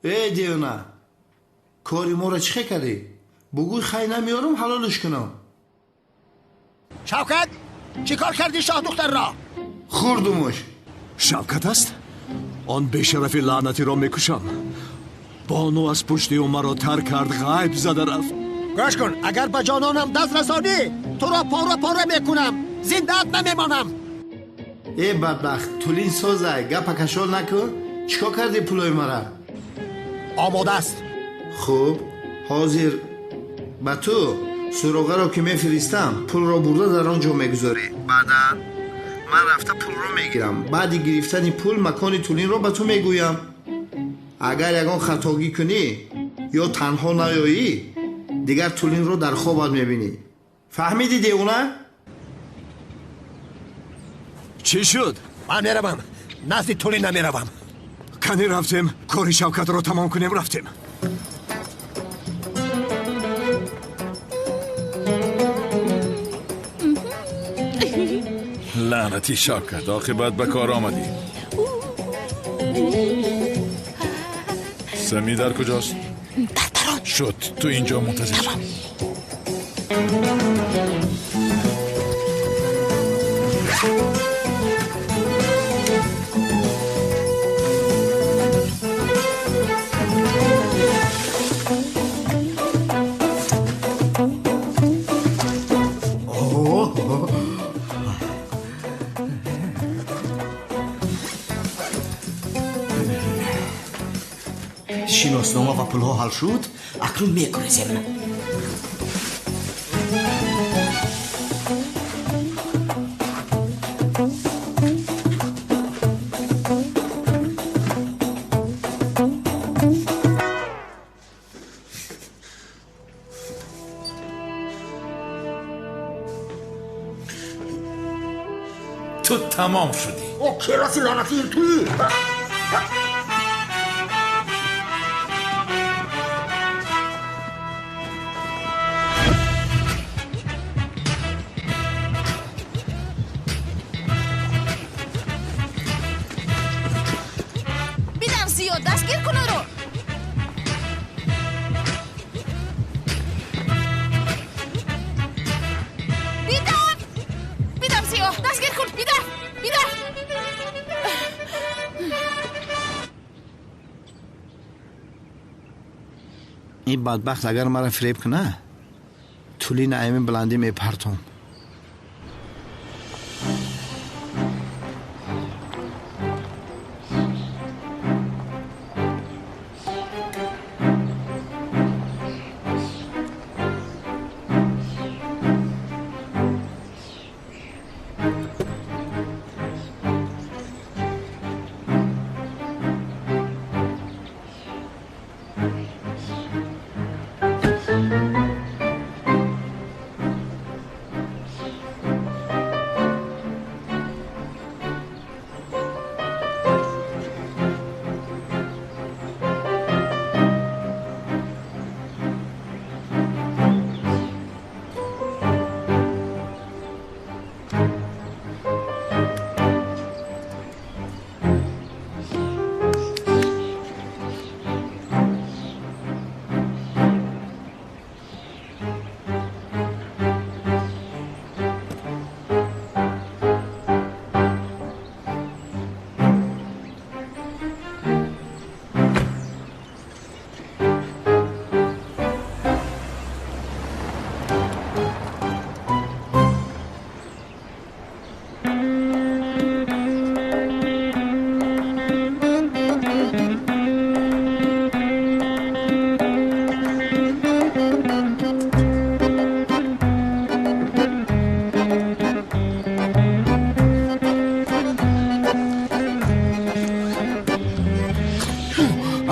Э девона, кори моро чӣ хел кардӣ? Бугӯй хай намеёрам, ҳалолш кунам. Шавкат, чӣ кор кардӣ шоҳдухтарро? Хӯрдумуш. Шавкат аст? Он бешарафи лаънатиро мекушам. Бону аз пушти ӯ маро тарк кард, ғайб зада рафт. Гӯш кун, агар ба ҷононам даст расонӣ, туро пора пора мекунам, зиндаат намемонам. Э бадбахт, тулин созай, гапа кашол накун. Чӣ кор кардӣ пулои мара? Омода аст. Хуб, ҳозир ба ту суроғаро ки мефиристам, пулро бурда дар он ҷо мегузорӣ. Баъдан ман рафта пулро мегирам. Баъди гирифтани пул макони тулинро ба ту мегӯям. Агар ягон хатогӣ кунӣ ё танҳо наёӣ, дигар тулинро дар хобат мебинӣ. Фаҳмидӣ, девона? Чӣ шуд? Ман меравам, назди тулин намеравам. Кани рафтем, кори Шавкатро тамом кунем, рафтем. Лаънатӣ Шавкат, оқибат ба кор омадӣ. Сами дар куҷост? Дар дарон. Шуд, ту инҷо мунтазир шав. Шиноснома ва пулҳо ҳал шуд, акнун мегурезем. Ту тамом шудӣ. О, кераси лаънатӣ туӣ. Бидам зиёд, дастгир кун ӯро. Бидам, бидам зиёд, дастгир кун, бидам, бидам. Ин бадбахт агар мара фиреб куна, тулина ами баландӣ мепартом.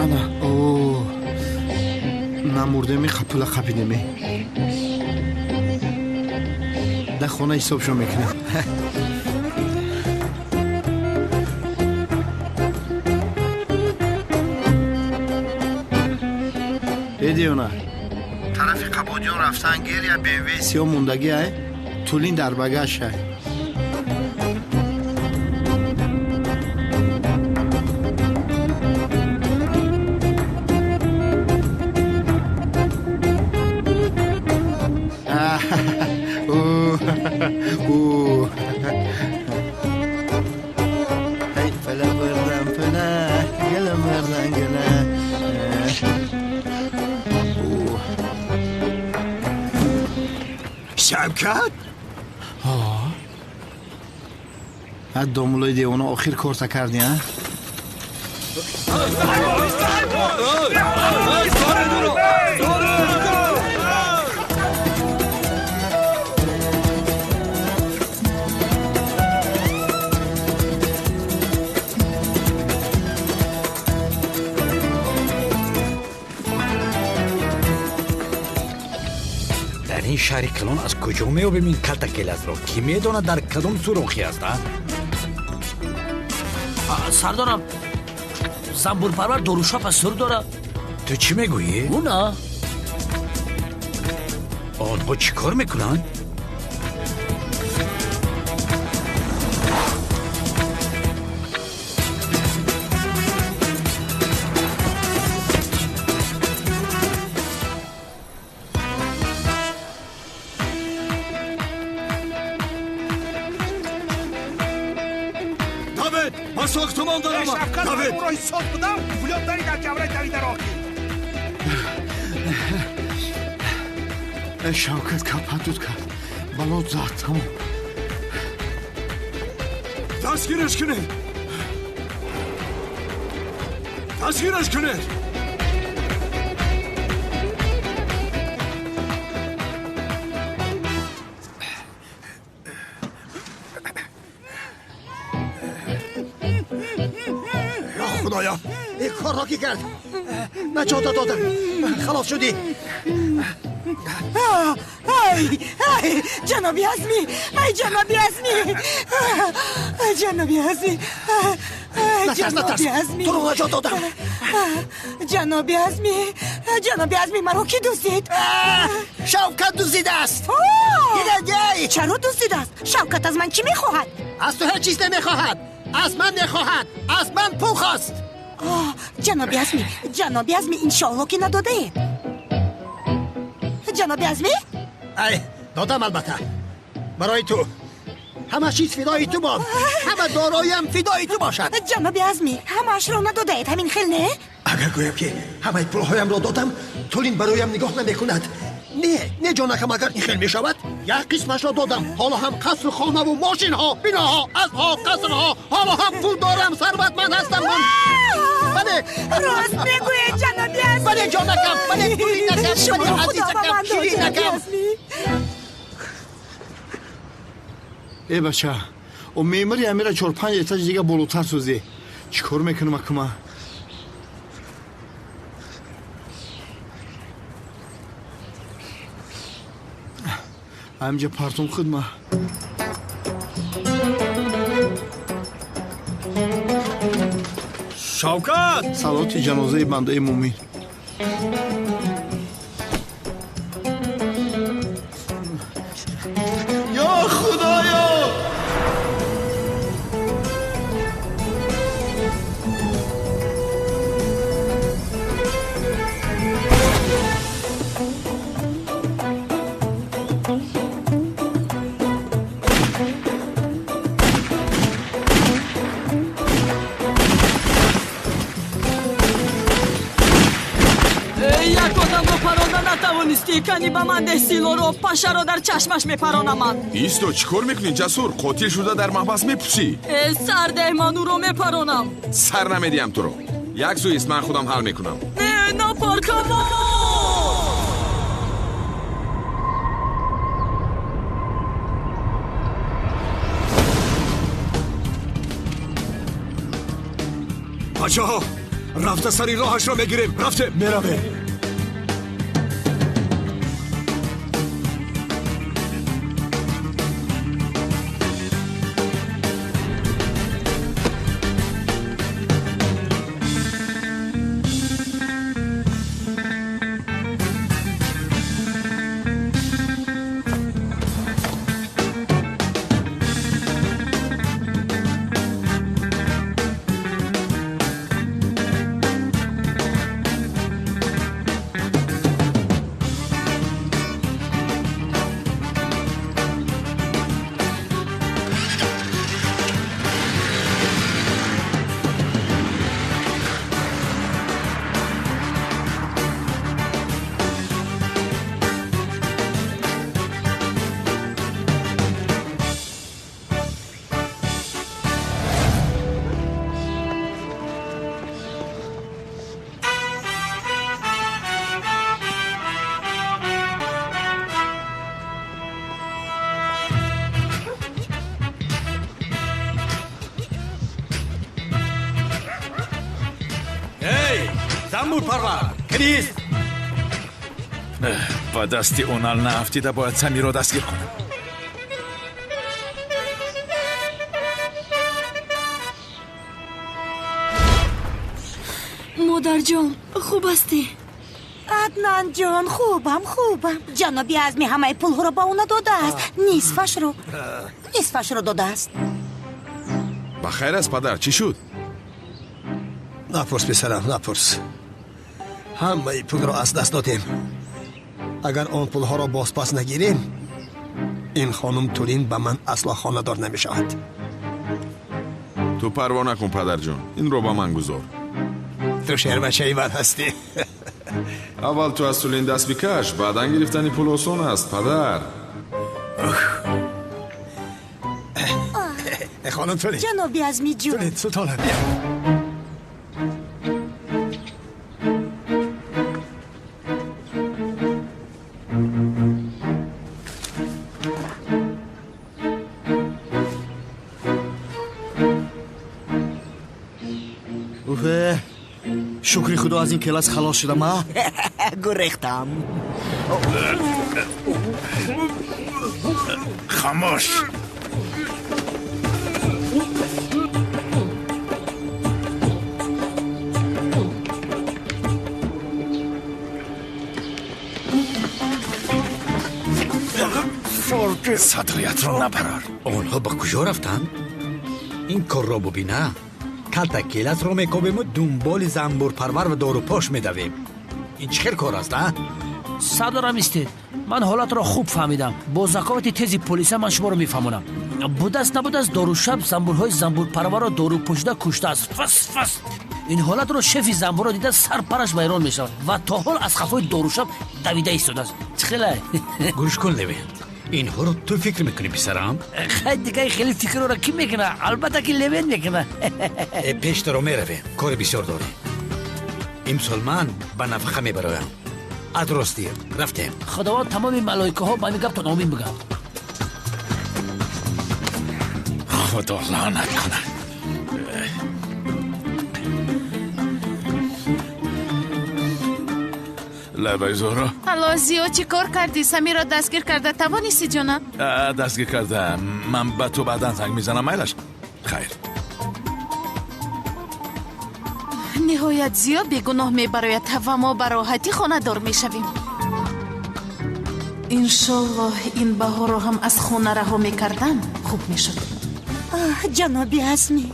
Ана, о, намурдеми, пула қапидеми. Дар хона ҳисобшон мекунем. Э девона, тарафи Қабодиён рафтан гир, я БМВ сиёҳ мондагӣ ай, тулин дар багаш ай. Палангана. Шавкат? Ҳа, домулои девона, охир корта кардӣ, а? Дар ин шаҳри калон аз куҷо меёбем ин калта келасро? Кӣ медонад дар кадом сурохӣ аст, а? Сардорам, занбурпарвар дорушапа сур дорад. Ту чӣ мегӯӣ? Ӯ на. Онҳо чӣ кор мекунанд? Ба сохтумон даромад. Давид! Ӯро ҳисоб будам, пулётдари дар ҷавраи давида роҳ. Шавкат капатут кард. Балот зад, тамом. Дастгираш кунед! Дастгираш кунед! Худоё, ин корро ки кард? Наҷота додам, халос шудӣ. Ай, ай, ҷаноби Азмӣ, ай, ҷаноби Азмӣ, ай, ҷаноби Азмӣ, Натарс, натарс, туро наҷот додам. Ҷаноби Азмӣ, ҷаноби Азмӣ, маро кӣ дуздид? Шавкат дуздидааст. Чаро дуздидааст? Шавкат аз ман чӣ мехоҳад? Аз ту ҳеҷ чиз намехоҳад, аз ман мехоҳад, аз ман пул хост. Ҷаноби Азмӣ, ҷаноби Азмӣ, иншоалло ки надодаед. Ҷаноби Азмӣ? Ай, додам, албатта. Барои ту. Ҳама чиз фидои ту бод. Ҳама дороям фидои ту бошад. Ҷаноби Азмӣ, ҳамаашро надодаед, ҳамин хел не? Агар гӯям ки ҳамаи пулҳоямро додам, Тулин бароям нигоҳ намекунад. Не, не, ҷонакам, агар ин хел мешавад, як қисмашро додам. Ҳоло ҳам қасру хонаву мошинҳо, биноҳо, аспҳо, қасрҳо, ҳоло ҳам пул дорам, сарватманд ҳастам ман. Бале. Рост мегӯед, ҷаноби Азмӣ. Бале, ҷонакам, бале, Тулинакам, бале, азизакам, ширинакам. Э бача, о меъмори амира 4-5 этаж дига болотар созӣ. Чӣ кор мекунам акума? Ҳаминҷа партом худма. Шавкат! Салоти ҷанозаи бандаи мӯмин. Ё Худоё! Як одамро паронда натавонистӣ, кани ба ман деҳ силоро, пашаро дар чашмаш мепаронамад. Исто, чӣ кор мекунӣ, Ҷасур? Қотил шуда дар маҳбас мепусӣ. Э, сар деҳ, ман ӯро мепаронам. Сар намедиҳам туро. Як сӯ ист, ман худам ҳал мекунам. Не, напар, Камол! Бачаҳо, рафта сари роҳашро мегирем. Рафтем, меравем. Замбурпарвар, кирист. Ба дасти Онал наафтида бояд Самирро дастгир кунам. Модарҷон, хуб ҳастӣ? Аднанҷон, хубам, хубам. Ҷаноби Азми ҳамаи пулҳоро ба ӯ надодааст, нисфашро додааст. Ба хайр аст, падар, чӣ шуд? Напурс, писарам, напурс. Ҳамаи пулро аз даст додем. Агар он пулҳоро бозпас нагирем, ин хонум Тулин ба ман асло хонадор намешавад. Ту парво накун, падарҷон, инро ба ман гузор. Ту шербачаи ман ҳастӣ. Аввал ту аз Тулин даст бикаш, баъдан гирифтани пул осон аст, падар. Хонум Тулин. Ҷаноби Азмиҷон. Тулин, султона, бия. Шукри худо, аз ин келас халос шудам, а? Гурехтам. Хомӯш. Садриятро набарор. Онҳо ба куҷо рафтанд? Ин корро бубина. Калта келасро мекобему дунболи замбурпарвар ва дорупош медавем. Ин чӣ хел кор аст, а? Сардорам, истед. Ман ҳолатро хуб фаҳмидам. Бо заковати тези полиса ман шуморо мефаҳмонам. Будааст набудааст, дорушаб замбурҳои замбурпарварро дорупошида куштааст. Фас фас. Ин ҳолатро шефи замбурро дида сарпараш вайрон мешавад ва то ҳол аз хафои дорушаб давида истодааст. Чӣ хелай? Гӯш кун, Левент. Инҳоро ту фикр мекунӣ, писарам? Хай, дигар хеле фикрро кӣ мекуна? Албатта ки Левент мекуна. Пештаро меравем, кори бисёр дорем. Имсол ман ба нафақа мебароям. Аз ростӣ рафтем. Худованд тамоми малоикаҳо ба ҳамин гаптон омин бигӯянд. Худо лаънат кунад. Лабай, Зуҳро. Алло, Зиё, чӣ кор кардӣ? Самирро дастгир карда тавонистӣ, ҷонам? Дастгир карда. Ман ба ту баъдан занг мезанам, майлаш? Хайр. Ниҳоят Зиё бегуноҳ мебарояд ва мо ба роҳатӣ хонадор мешавем. Иншоллоҳ, ин баҳорро ҳам аз хона раҳо мекардам, хуб мешуд. Ҷаноби Азмӣ.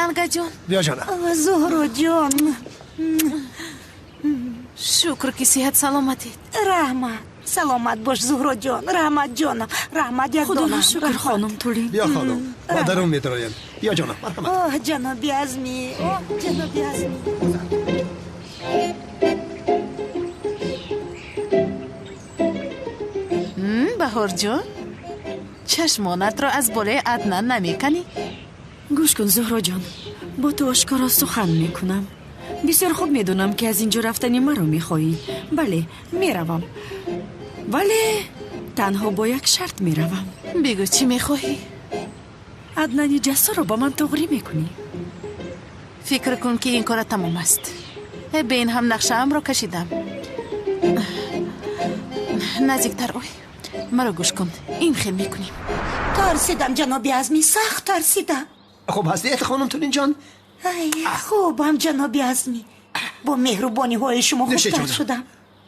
Янгаҷон. Биё, ҷонам. Зуҳроҷон. Шукр, ки сиҳат саломатед. Раҳмат. Саломат бош, Зуҳроҷон. Раҳмат, ҷонам. Раҳмат, як Худоро шукр, хонум Тулин. Биё, хонум, ба дарун медароем. Биё, ҷонам, марҳамат. Оҳ, ҷаноби Азмӣ. Оҳ, ҷаноби Азмӣ. Баҳорҷон, чашмонатро аз болои Аднан намеканӣ? Гӯш кун, Зуҳроҷон, бо ту ошкоро сухан мекунам. Бисёр хуб медонам, ки аз ин ҷо рафтани маро мехоҳӣ. Бале, меравам. Вале танҳо бо як шарт меравам. Бигӯ, чӣ мехоҳӣ? Аднани ҷассорро ба ман туғрӣ мекунӣ. Фикр кун, ки ин кора тамом аст. Бе ин ҳам нақшаамро кашидам. Наздиктар ой. Маро гӯш кун. Ин хел мекунем. Тарсидам, ҷаноби Азмӣ, сахт тарсидам. Хуб ҳастед, хонум Тулинҷон? Ай, хубам, ҷаноби Азмӣ. Бо меҳрубониҳои шумо хубтар шудам.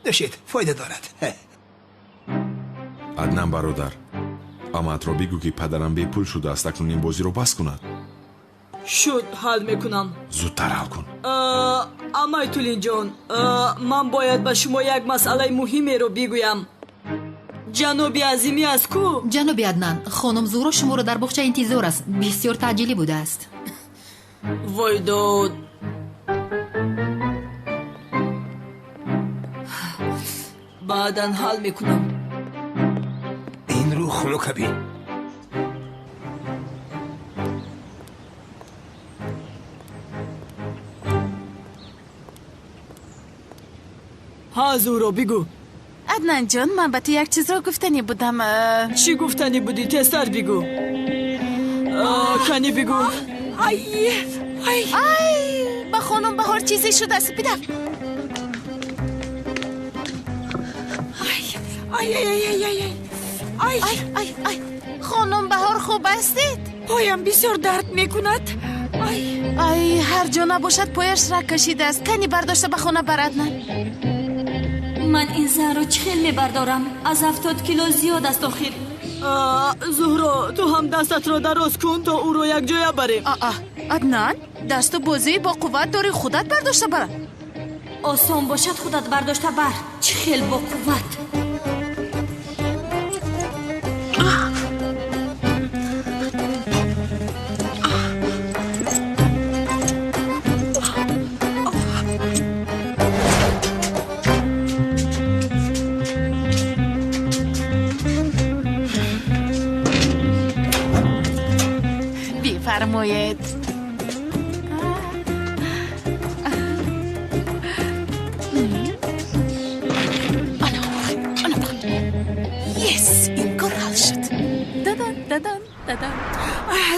Нӯшед, фоида дорад. Аднан бародар, амаатро бигӯ, ки падарам бепул шудааст, акнун ин бозиро бас кунад. Шуд, ҳал мекунам. Зудтар ҳал кун. Амай Тулинҷон, ман бояд ба шумо як масъалаи муҳимеро бигӯям. Ҷаноби Азимӣ аз ку? Ҷаноби Аднан, хонум Зуҳро шуморо дар боғча интизор аст. Бисёр таъҷилӣ будааст. Вой дод. Баъдан ҳал мекунам. Ин рӯ хунука бин. Ҳа, Зуҳро, бигӯ. Аднанҷон, ман ба ту як чизро гуфтанӣ будам. Чӣ гуфтанӣ будӣ? Тезтар бигӯ. Кани бигӯ. Ай, ай, ба хона Хонум Баҳор чизе шудааст. Бидав. Ай ай ай ай ай ай ай ай ай. Хонум Баҳор, хуб ҳастед? Поям бисёр дард мекунад. Ай ай, ҳар ҷо набошад пояш раг кашидааст. Кани бардошта ба хона бар, Аднан. Ман ин занро чӣ хел мебардорам? Аз 70 кило зиёд аст охир. Зуҳро, ту ҳам дастатро дароз кун, то ӯро якҷоя барем. Аа, Аднан, дасту бозии бо қувват дорӣ, худат бардошта бара. Осон бошад, худат бардошта бар. Чӣ хел бо қувват. Бифармоед. Yes, ин кор ҳал шуд. Дадан, дадан, дадан.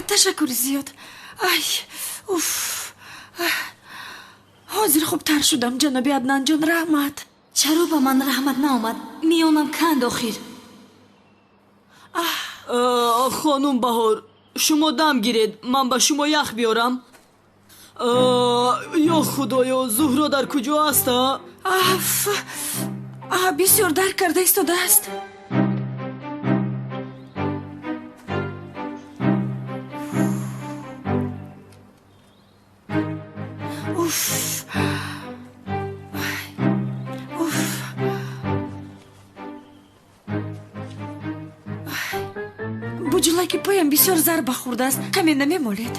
Ташаккури зиёд. Ай, уф. Ҳозир хубтар шудам, ҷаноби Аднанҷон, раҳмат. Чаро ба ман раҳмат наомад? Миёнам канд охир. Хонум Баҳор, шумо дам гиред, ман ба шумо ях биёрам. Ё худоё, Зуҳро дар куҷо аст? Аф, бисёр дард карда истодааст. Уф, уф. Буҷулаки поям бисёр зарба хӯрдааст. Каме намемолед?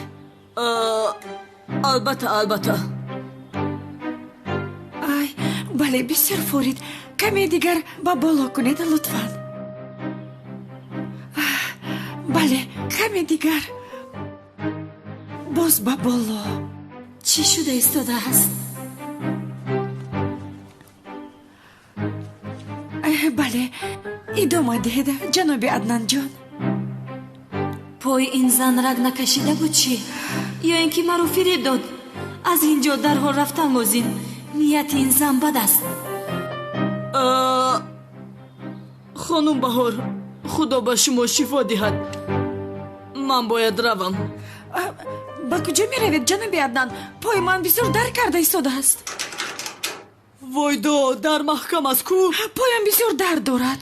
Албатта, албатта. Ай, бале, бисёр форид. Каме дигар ба боло кунед, лутфан. Бале, каме дигар. Боз ба боло. Чӣ шуда истодааст? Бале, идома диҳед, ҷаноби Аднанҷон. Пои ин зан раг накашида буд чӣ? Ё ин ки маро фиреб дод? Аз ин ҷо дарҳол рафтан лозим. Нияти ин зан бад аст. Хонум Баҳор, худо ба шумо шифо диҳад. Ман бояд равам. Ба куҷо меравед, ҷаноби Аднан? Пои ман бисёр дард карда истодааст. Войдо, дар маҳкам аст ку? Поям бисёр дард дорад.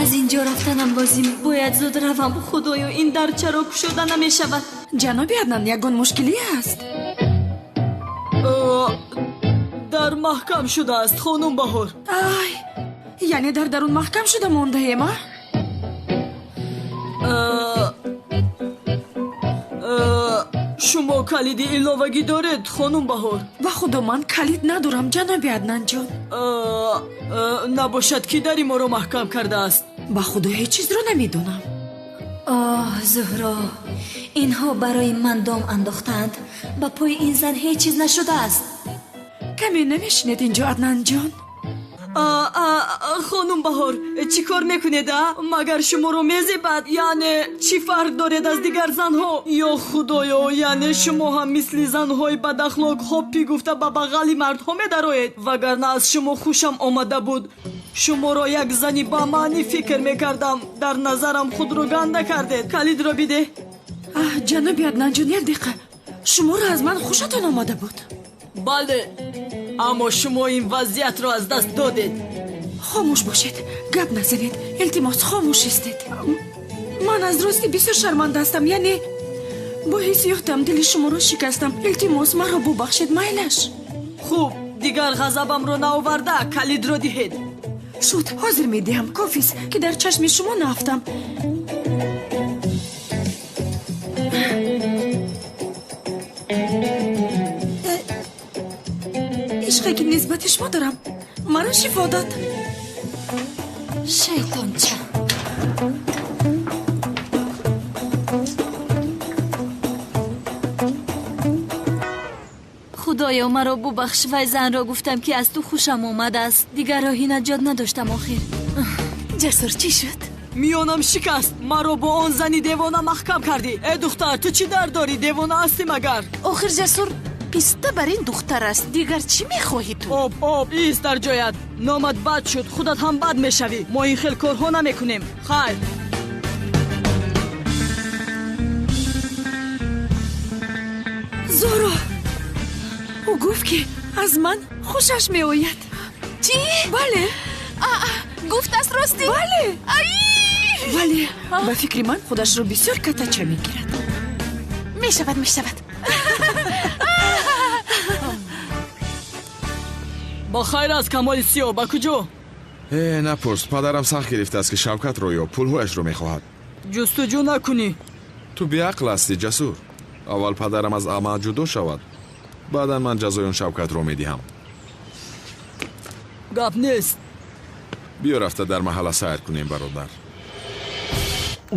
Аз ин ҷо рафтанам лозим. Бояд зуд равам. Худоё, ин дар чаро кушода намешавад? Ҷаноби Аднан, ягон мушкилӣ аст? Дар маҳкам шудааст, хонум Баҳор. Ай, яъне дар дарун маҳкам шуда мондаем, а? Шумо калиди иловагӣ доред, хонум Баҳор? Ба худо, ман калид надорам, ҷаноби Аднанҷон. Набошад, ки дари моро маҳкам кардааст? Ба худо, ҳеҷ чизро намедонам. Оҳ, Зуҳро, инҳо барои ман дом андохтаанд. Ба пои ин зан ҳеҷ чиз нашудааст. Каме намешинед инҷо, Аднанҷон? Хонум Баҳор, чӣ кор мекунед, а? Магар шуморо мезебад? Яъне чӣ фарқ доред аз дигар занҳо? Ё худоё, яъне шумо ҳам мисли занҳои бадахлоқ ҳоппӣ гуфта ба бағали мардҳо медароед? Вагарна аз шумо хушам омада буд. Шуморо як зани бамаънӣ фикр мекардам. Дар назарам худро ганда кардед. Калидро бидеҳ. Ҷаноби Аднанҷон, як дақиқа. Шуморо аз ман хушатон омада буд? Бале, аммо шумо ин вазъиятро аз даст додед. Хомӯш бошед, гап назанед. Илтимос, хомӯш истед. Ман аз рости бисёр шарманда ҳастам. Яъне бо ҳиссиётам дили шуморо шикастам. Илтимос, маро бубахшед, майлаш. Хуб, дигар ғазабамро наоварда, калидро диҳед. Шуд, ҳозир медиҳам. Кофист, ки дар чашми шумо наафтам. Ишқе ки нисбати шумо дорам маро шифо дод. Шайтонча. Худоё, маро бубахш. Вай занро гуфтам, ки аз ту хушам омадааст. Дигар роҳи наҷот надоштам охир. Ҷасур, чӣ шуд? Миёнам шикаст. Маро бо он зани девона маҳкам кардӣ. Э духтар, ту чӣ дард дорӣ? Девона ҳастӣ магар? Охир, Ҷасур, Писта бар ин духтар аст. Дигар чӣ мехоҳӣ ту? Об, об, ист дар ҷоят. Номат бад шуд, худат ҳам бад мешавӣ. Мо ин хел корҳо намекунем. Хайр. Зоро, ӯ гуфт, ки аз ман хушаш меояд. Чӣ? Бале. Гуфтааст ростӣ? Бале. Вале ба фикри ман худашро бисёр катача мегирад. Мешавад, мешавад. Ба хайр аст, Камоли Сиёҳ, ба куҷо? Э, напурс, падарам сахт гирифтааст, ки Шавкатро ё пулҳояшро мехоҳад. Ҷустуҷӯ накунӣ. Ту беақл ҳастӣ, Ҷасур. Аввал падарам аз амал ҷудо шавад, баъдан ман ҷазои он Шавкатро медиҳам. Гап нест. Биё рафта дар маҳалла сайр кунем, бародар.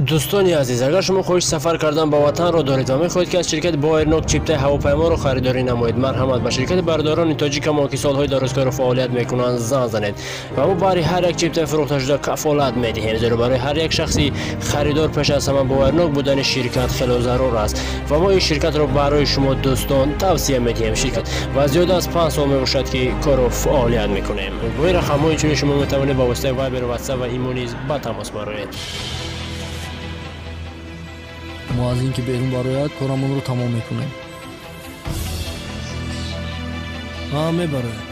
Дӯстони азиз, агар шумо хоҳиши сафар кардан ба ватанро доред ва мехоҳед, ки аз ширкати Боэрнок чиптаи ҳавопайморо харидорӣ намоед, марҳамат, ба ширкати бародарони тоҷикамон, ки солҳои дарозкору фаъолият мекунанд, занг занед ва мо баҳри ҳар як чиптаи фурӯхташуда кафолат медиҳем, зеро барои ҳар як шахси харидор пеш аз ҳама боварнок будани ширкат хело зарур аст ва мо ин ширкатро барои шумо дӯстон тавсия медиҳем. Ширкат ва зиёда аз 5 сол мебошад, ки кору фаъолият мекунем. Бо ин рақамҳо инчунин шумо метавонед ба воситаи Вайбер, Ватсап ва Имо низ ба тамос бароед. Мо аз ин ки берун барояд, корамонро тамом мекунем. Ҳа, мебарояд.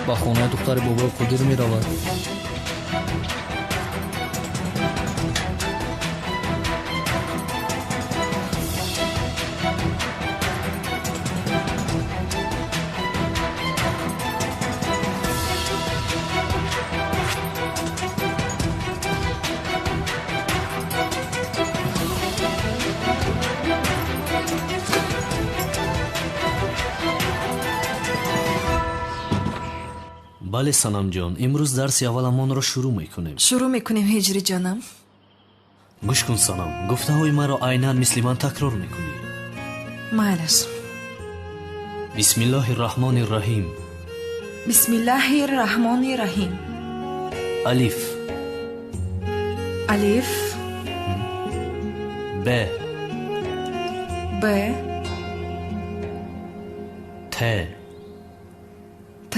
Ба хонаи духтари бобои Қодир меравад. Бале, Санамҷон, имрӯз дарси авваламонро шурӯъ мекунем. Шурӯъ мекунем, Ҳиҷриҷонам. Гӯш кун, Санам, гуфтаҳои маро айнан мисли ман такрор мекунӣ. Майлаш. Бисмиллоҳи раҳмони раҳим. Бисмиллоҳи раҳмони раҳим. Алиф. Алиф. Б. Б. Т. Т.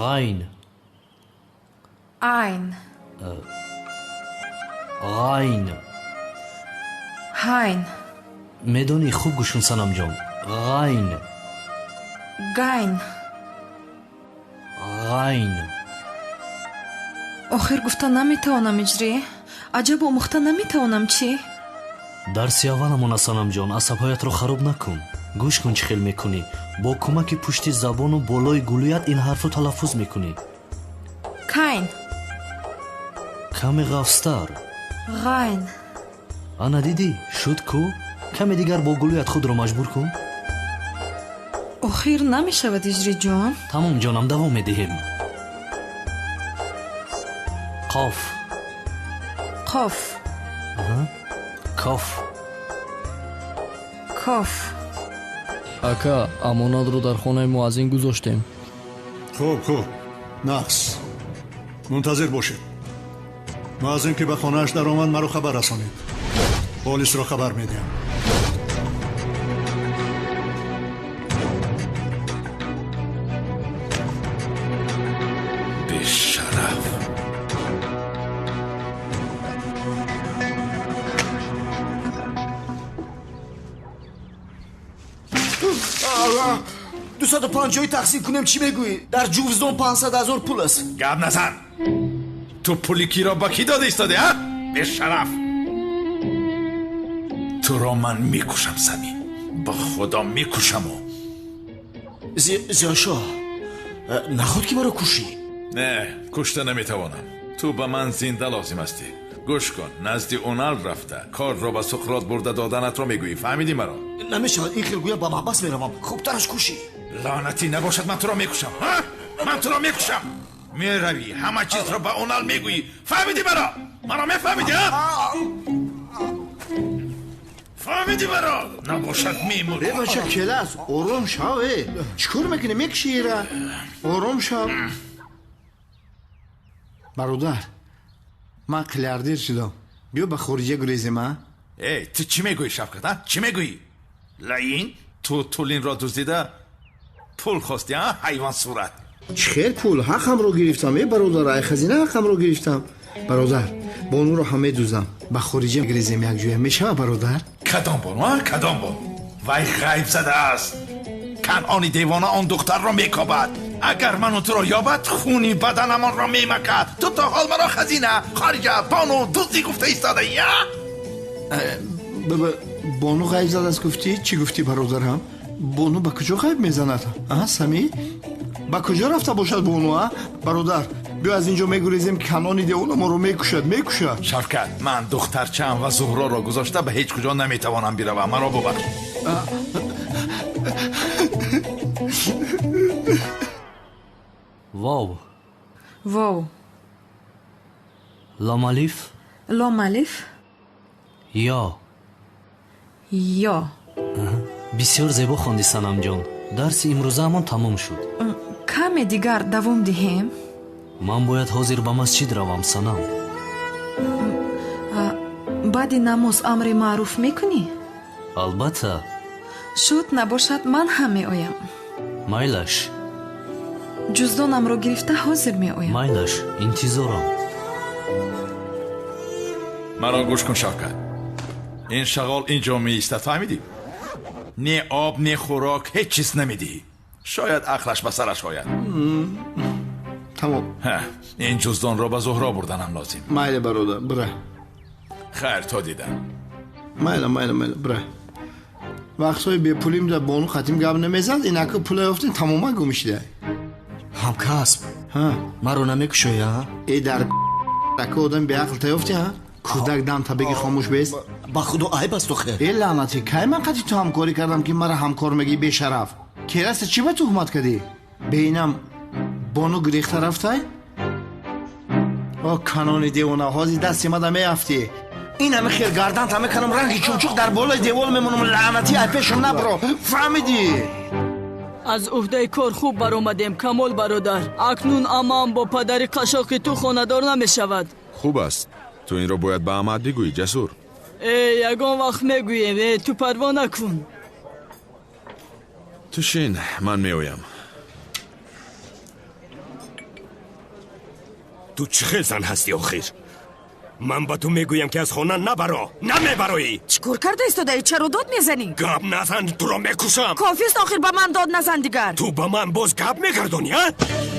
Ғайн. Айн. Ғайн. Ҳайн. Медонӣ, хуб гӯш кун, Санамҷон. Ғайн. Гайн. Ғайн. Охир гуфта наметавонам, Иҷрӣ. Аҷаб омӯхта наметавонам, чӣ? Дарси авваламона, Санамҷон, асабҳоятро хароб накун. Гӯш кун, чӣ хел мекунӣ. Бо кӯмаки пушти забону болои гулӯят ин ҳарфро талаффуз мекунӣ. Кайн. Каме ғафзтар. Ғайн. Ана дидӣ, шуд ку? Каме дигар бо гулӯят худро маҷбур кун. Охир намешавад, Иҷриҷон. Тамом, ҷонам, давом медиҳем. Қоф. Қоф. Коф. Коф. Ака, амонатро дар хонаи муаззин гузоштем. Хуб, хуб, нақс. Мунтазир бошед. Муаззин ки ба хонааш даромад, маро хабар расонед. Полисро хабар медиҳам. Бешараф. 250 тақсим кунем, чӣ мегӯӣ? Дар ҷувздон 500 ҳазор пул аст. Гап назан. Ту пули киро ба кӣ дода истоди, а? Бешараф. Туро ман мекушам, Самим. Ба худо мекушаму. Зиёшоҳ, наход ки маро кушӣ? Не, кушта наметавонам. Ту ба ман зинда лозим ҳастӣ. Гӯш кун, назди Унал рафта корро ба Суқрот бурда доданатро мегӯӣ. Фаҳмидӣ маро? Намешавад, ин хел гӯя ба маҳбас меравам. Хубтараш кушӣ. Лаънатӣ набошад, ман туро мекушам. Ман туро мекушам. Меравӣ, ҳама чизро ба Унал мегӯӣ. Фаҳмидӣ маро? Маро мефаҳмидӣ, а? Фаҳмидӣ маро? Набошад мемурӣ. Э бача, келас, ором шав, э. Чӣ кор мекунӣ? Мекушӣ ира. Ором шав. Бародар, ман миллиардер шудам. Биё ба хориҷа гурезем, а? Эй, ту чӣ мегӯӣ, Шавкат, а? Чӣ мегӯӣ? Лаин, ту Тулинро дуздида пул хостӣ, а? Ҳайвон сурат. Чӣ хел пул? Ҳаққамро гирифтам, э бародар, ай хазина ҳаққамро гирифтам. Бародар, бонуро ҳам медуздам. Ба хориҷа гурезем якҷоя. Мешава, бародар? Кадом бону, а? Кадом бону? Вай ғайб задааст. Канъони девона он духтарро мекобад. Агар ману туро ёбад, хуни баданамонро мемакад. Ту то ҳол маро хазина, хориҷа, бону, дуздӣ гуфта истодаӣ, а? Бону ғайб задааст гуфтӣ? Чӣ гуфтӣ, бародарам? Бону ба куҷо ғайб мезанад? А, Самӣ? Ба куҷо рафта бошад бону, а? Бародар, биё аз ин ҷо мегурезем, канони девона моро мекушад, мекушад. Шавкат, ман духтарчаам ва Зуҳроро гузошта ба ҳеҷ куҷо наметавонам биравам. Маро бубахш. Вов. Вов. Лом алиф. Лом алиф. Ё. Ё. Бисёр зебо хонди, Санамҷон. Дарси имрӯзаамон тамом шуд. Каме дигар давом диҳем? Ман бояд ҳозир ба масҷид равам, Санам. Баъди намоз амри маъруф мекунӣ? Албатта. Шуд, набошад, ман ҳам меоям. Майлаш. Ҷуздонамро гирифта ҳозир меоям. Майлаш, интизорам. Маро гӯш кун, Шавкат. Ин шағол ин ҷо меистад, фаҳмидӣ? Не об, не хӯрок, ҳеҷ чиз намедиҳӣ. Шояд ақлаш ба сараш ояд. Тамом. Ин ҷуздонро ба Зуҳро бурданам лозим. Майли, бародар, бира. Хайр, то дидам. Майла, майла, майла, бира. Вақтҳои бепулим да бону қатим гап намезад, инака пула ёфтем, тамоман гум шуда. Ҳамкасб, маро намекушоӣ, а? Э, дар ака одам беақл та ёфтӣ, а? Кӯдак дам та беги хомӯш бест. Ба худо айб аст охир. Э, лаънатӣ, кай ман қати ту ҳамкорӣ кардам, ки мара ҳамкор мегӣ, бешараф? Кераста чӣ ба туҳмат кардӣ? Бeinам бону гирехта рафтай? О, канони девона, ҳозир дасти мада меафтӣ. Ин ҳами хел гардан та мекунам, ранги чумчуқ дар болои девол мемонам, лаънатӣ, ай пешам набро. Фаҳмидӣ? Аз уҳдаи кор хуб баромадем, Камол бародар. Акнун амаам бо падари қашоқи ту хонадор намешавад. Хуб аст. Ту инро бояд ба амаат бигӯӣ, Ҷасур. Э, ягон вақт мегӯем. Э, ту парво накун. Ту шин, ман меоям. Ту чӣ хел зан ҳастӣ охир? Ман ба ту мегӯям, ки аз хона набаро, намебароӣ. Чӣ кор карда истодаӣ? Чаро дод мезанӣ? Гап назан, туро мекушам. Кофист охир, ба ман дод назан дигар. Ту ба ман боз гап мегардонӣ, а?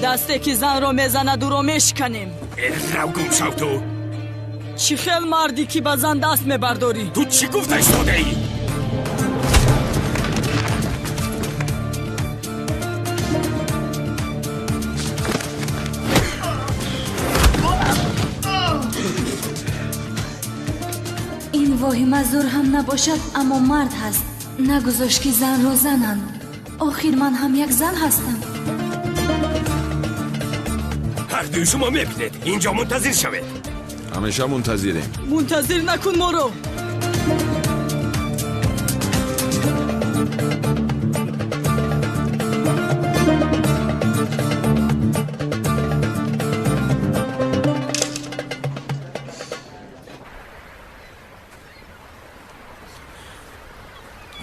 Дасте ки занро мезанад, ӯро мешиканем. Э, рав гум шав ту. Чӣ хел мардӣ, ки ба зан даст мебардорӣ? Ту чӣ гуфта истодаӣ? Ин воҳима зур ҳам набошад, аммо мард ҳаст. Нагузошт, ки занро зананд. Охир ман ҳам як зан ҳастам. Ҳардуи шумо мебинед, инҷо мунтазир шавед. Ҳамеша мунтазирем. Мунтазир накун моро.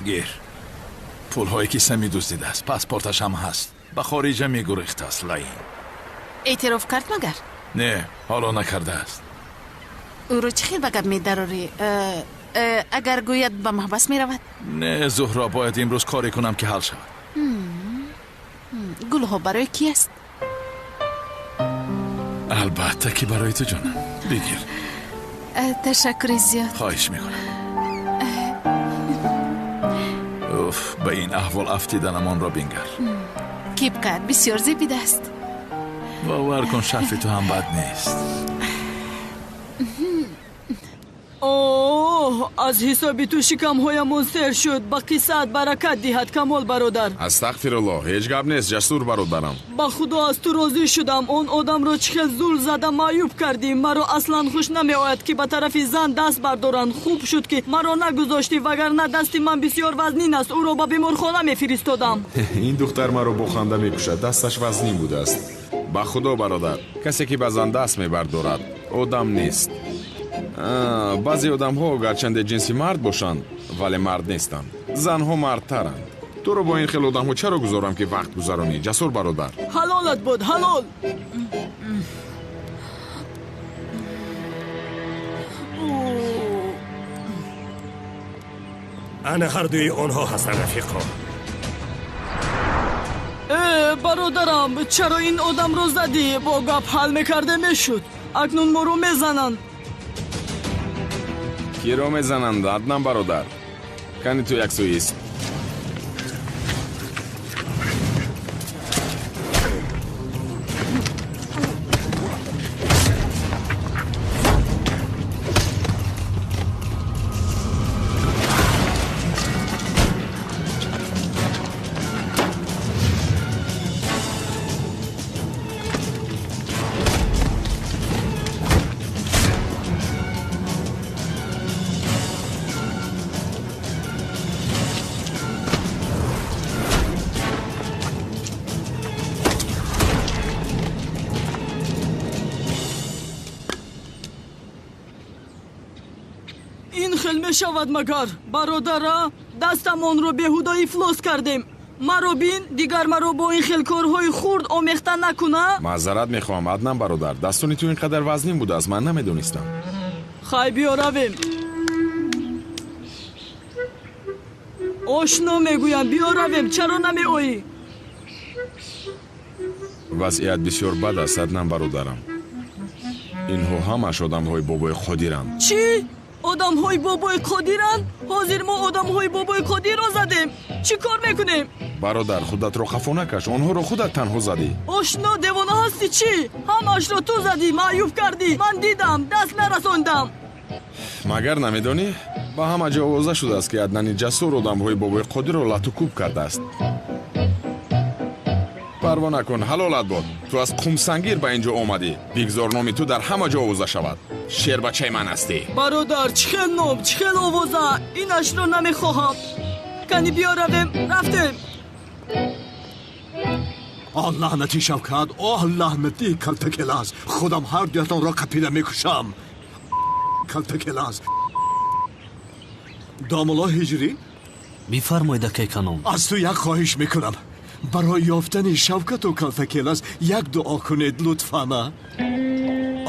Гир, пулҳое ки Сами дуздидааст, паспорташ ҳам ҳаст. Ба хориҷа мегурехтааст, лаин. Эътироф кард магар? Не, ҳоло накардааст. Ӯро чӣ хел ба гап медарорӣ? Агар гӯяд, ба маҳбас меравад? Не, Зуҳро, бояд имрӯз коре кунам, ки ҳал шавад. Гулҳо барои кӣ аст? Албатта, ки барои ту, ҷонам. Бигир. Ташаккури зиёд. Хоҳиш мекунам. Уф, ба ин аҳвол афтиданамонро бингар. Кипкат бисёр зебидааст. Бовар кун, шарфи ту ҳам бад нест. Оҳ, аз ҳисоби ту шикамҳоямон сер шуд. Ба қиссаат баракат диҳад, Камол бародар. Астағфируллоҳ, ҳеҷ гап нест, Ҷасур бародарам. Ба худо аз ту розӣ шудам. Он одамро чӣ хел зур зада маъюб кардӣ. Маро аслан хуш намеояд, ки ба тарафи зан даст бардоранд. Хуб шуд, ки маро нагузоштӣ, вагарна дасти ман бисёр вазнин аст. Ӯро ба беморхона мефиристодам. Ин духтар маро бо ханда мекушад. Дасташ вазнин будааст. Ба худо бародар, касе ки ба зан даст мебардорад, одам нест. Баъзе одамҳо гарчанде ҷинси мард бошанд, вале мард нестанд. Занҳо мардтаранд. Туро бо ин хел одамҳо чаро гузорам, ки вақт гузаронӣ, Ҷасур бародар? Ҳалолат буд, ҳалол. Ана ҳардуи онҳо ҳастанд, рафиқо. Э, бародарам, чаро ин одамро задӣ? Бо гап ҳал мекарде мешуд. Акнун моро мезананд. Киро мезананд, Аднан бародар? Кани ту яксӯист. Ин хел мешавад магар, бародара? Дастамонро беҳуда ифлос кардем. Маро бин, дигар маро бо ин хел корҳои хурд омехта накуна. Маъзарат мехоҳам, Аднан бародар. Дастони ту ин қадар вазнин будааст, ман намедонистам. Хай, биё равем. Ошно мегӯям, биё равем, чаро намеоӣ? Вазъият бисёр бад аст, Аднан бародарам. Инҳо ҳамаш одамҳои бобои Қодиранд. Чӣ? Одамҳои бобои Қодиранд? Ҳозир мо одамҳои бобои Қодирро задем. Чӣ кор мекунем? Бародар, худатро хафо накаш, онҳоро худат танҳо задӣ. Ошно, девона ҳастӣ чӣ? Ҳамашро ту задӣ, маъюб кардӣ. Ман дидам, даст нарасондам. Магар намедонӣ? Ба ҳама ҷо овоза шудааст, ки Аднани Ҷасур одамҳои бобои Қодирро лату кӯб кардааст. Парво накун, ҳалолат бод. Ту аз Қумсангир ба ин ҷо омадӣ. Бигзор номи ту дар ҳама ҷо овоза шавад. Шербачаи ман ҳастӣ. Бародар, чӣ хел ном, чӣ хел овоза? Инашро намехоҳам. Кани биё равем, рафтем. Оҳ, лаънати Шавкат, оҳ, лаънати Калтакелас. Худам ҳар дуятонро қапида мекушам. Калтакелас. Домулло Ҳиҷрӣ? Бифармоед, акай Канон. Аз ту як хоҳиш мекунам. Барои ёфтани Шавкату Калтакелас як дуо кунед, лутфан.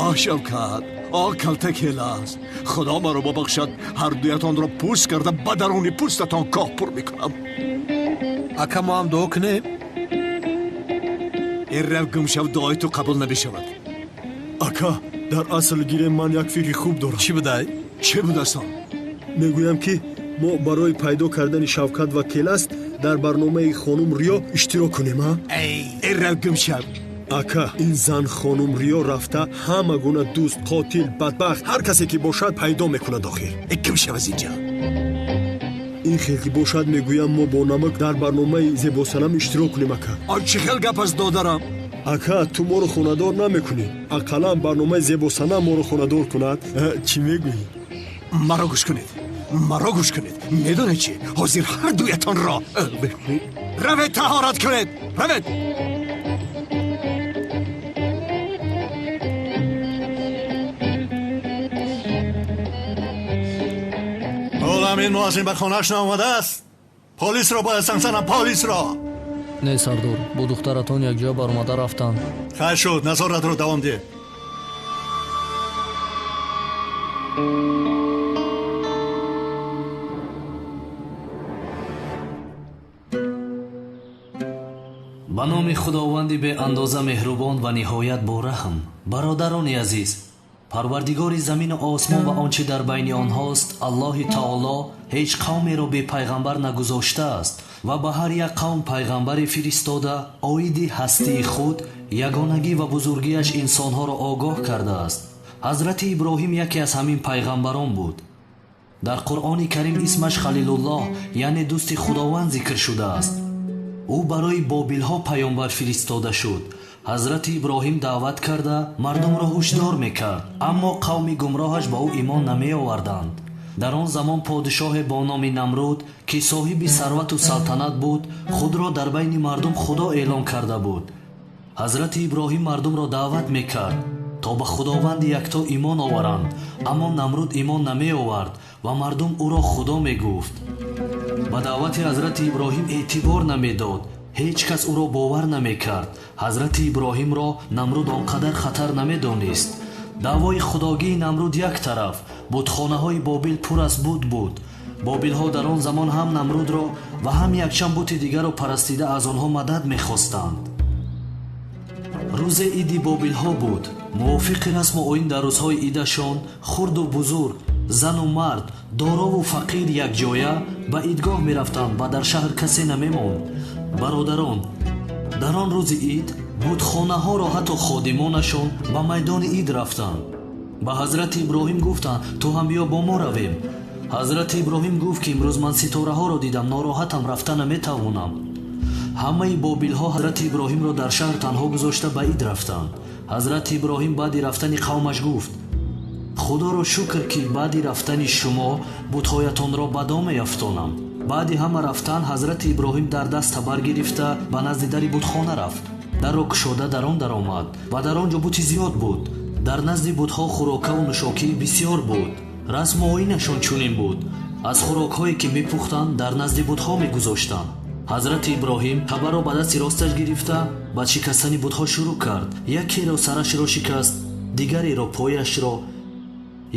Оҳ, Шавкат, оҳ, Калтакелас. Худо маро бубахшад, ҳар дуятонро пӯст карда ба даруни пӯстатон коҳ пур мекунам. Ака, мо ҳам дуо кунем? Эррав гум шав, дуои ту қабул намешавад. Ака, дар асл гирем, ман як фикри хуб дорам. Чӣ будай? Чӣ будаст он? Мегӯям, ки мо барои пайдо кардани Шавкат ва Келаст дар барномаи хонум Риё иштирок кунем, а? Эррав гум шав. Ака, ин зан хонум Риё рафта ҳама гуна дӯст, қотил, бадбахт, ҳар касе ки бошад, пайдо мекунад охир. Гум шав аз инҷо. Ин хел ки бошад, мегӯям, мо бо намак дар барномаи Зебосанам иштирок кунем, ака. Он чӣ хел гап аст, додарам? Ака, ту моро хонадор намекунӣ. Ақаллан барномаи Зебосанам моро хонадор кунад. Чӣ мегӯӣ? Маро гӯш кунед, маро гӯш кунед. Медонед чӣ? Ҳозир ҳар дуятонро равед, таҳорат кунед, равед. Ҳолам ин муаззин ба хонааш наомадааст. Полисро бояд занг занам, полисро. Не, сардор, бо духтаратон якҷоя баромада рафтанд. Хайр шуд, назоратро давом деҳ. Ба номи Худованди беандоза меҳрубон ва ниҳоят бораҳм. Бародарони азиз, Парвардигори замину осмон ва он чӣ дар байни онҳост, Аллоҳи таоло ҳеҷ қавмеро бепайғамбар нагузоштааст ва ба ҳар як қавм пайғамбаре фиристода, оиди ҳастии худ, ягонагӣ ва бузургиаш инсонҳоро огоҳ кардааст. Ҳазрати Иброҳим яке аз ҳамин пайғамбарон буд. Дар Қуръони Карим исмаш Халилуллоҳ, яъне дӯсти Худованд зикр шудааст. Ӯ барои бобилҳо паёмбар фиристода шуд. Ҳазрати Иброҳим даъват карда мардумро ҳушдор мекард, аммо қавми гумроҳаш ба ӯ имон намеоварданд. Дар он замон подишоҳе бо номи Намруд, ки соҳиби сарвату салтанат буд, худро дар байни мардум худо эълон карда буд. Ҳазрати Иброҳим мардумро даъват мекард, то ба Худованди якто имон оваранд, аммо Намруд имон намеовард ва мардум ӯро худо мегуфт. Ба даъвати ҳазрати Иброҳим эътибор намедод, ҳеҷ кас ӯро бовар намекард. Ҳазрати Иброҳимро Намруд он қадар хатар намедонист. Даъвои худогии Намруд як тараф, бутхонаҳои Бобил пур аз бут буд. Бобилҳо дар он замон ҳам Намрудро ва ҳам якчанд бути дигарро парастида аз онҳо мадад мехостанд. Рӯзе иди бобилҳо буд. Мувофиқи расму оин дар рӯзҳои идашон хурду бузург, зану мард, дорову фақир якҷоя ба идгоҳ мерафтанд ва дар шаҳр касе намемонд. Бародарон, дар он рӯзи ид бутхонаҳоро ҳатто ходимонашон ба майдони ид рафтанд. Ба ҳазрати Иброҳим гуфтанд: ту ҳам биё бо мо равем. Ҳазрати Иброҳим гуфт, ки имрӯз ман ситораҳоро дидам, нороҳатам, рафта наметавонам. Ҳамаи бобилҳо ҳазрати Иброҳимро дар шаҳр танҳо гузошта ба ид рафтанд. Ҳазрати Иброҳим баъди рафтани қавмаш гуфт: худоро шукр, ки баъди рафтани шумо бутҳоятонро ба дом меафтонам. Баъди ҳама рафтан ҳазрати Иброҳим дар даст табар гирифта ба назди дари бутхона рафт. Дарро кушода дар он даромад ва дар он ҷо бути зиёд буд. Дар назди бутҳо хӯрокаву нӯшокии бисьёр буд. Расму оинашон чунин буд: аз хӯрокҳое ки мепухтанд дар назди бутҳо мегузоштанд. Ҳазрати Иброҳим табарро ба дасти росташ гирифта ба шикастани бутҳо шурӯъ кард. Якеро сарашро шикаст, дигареро пояшро,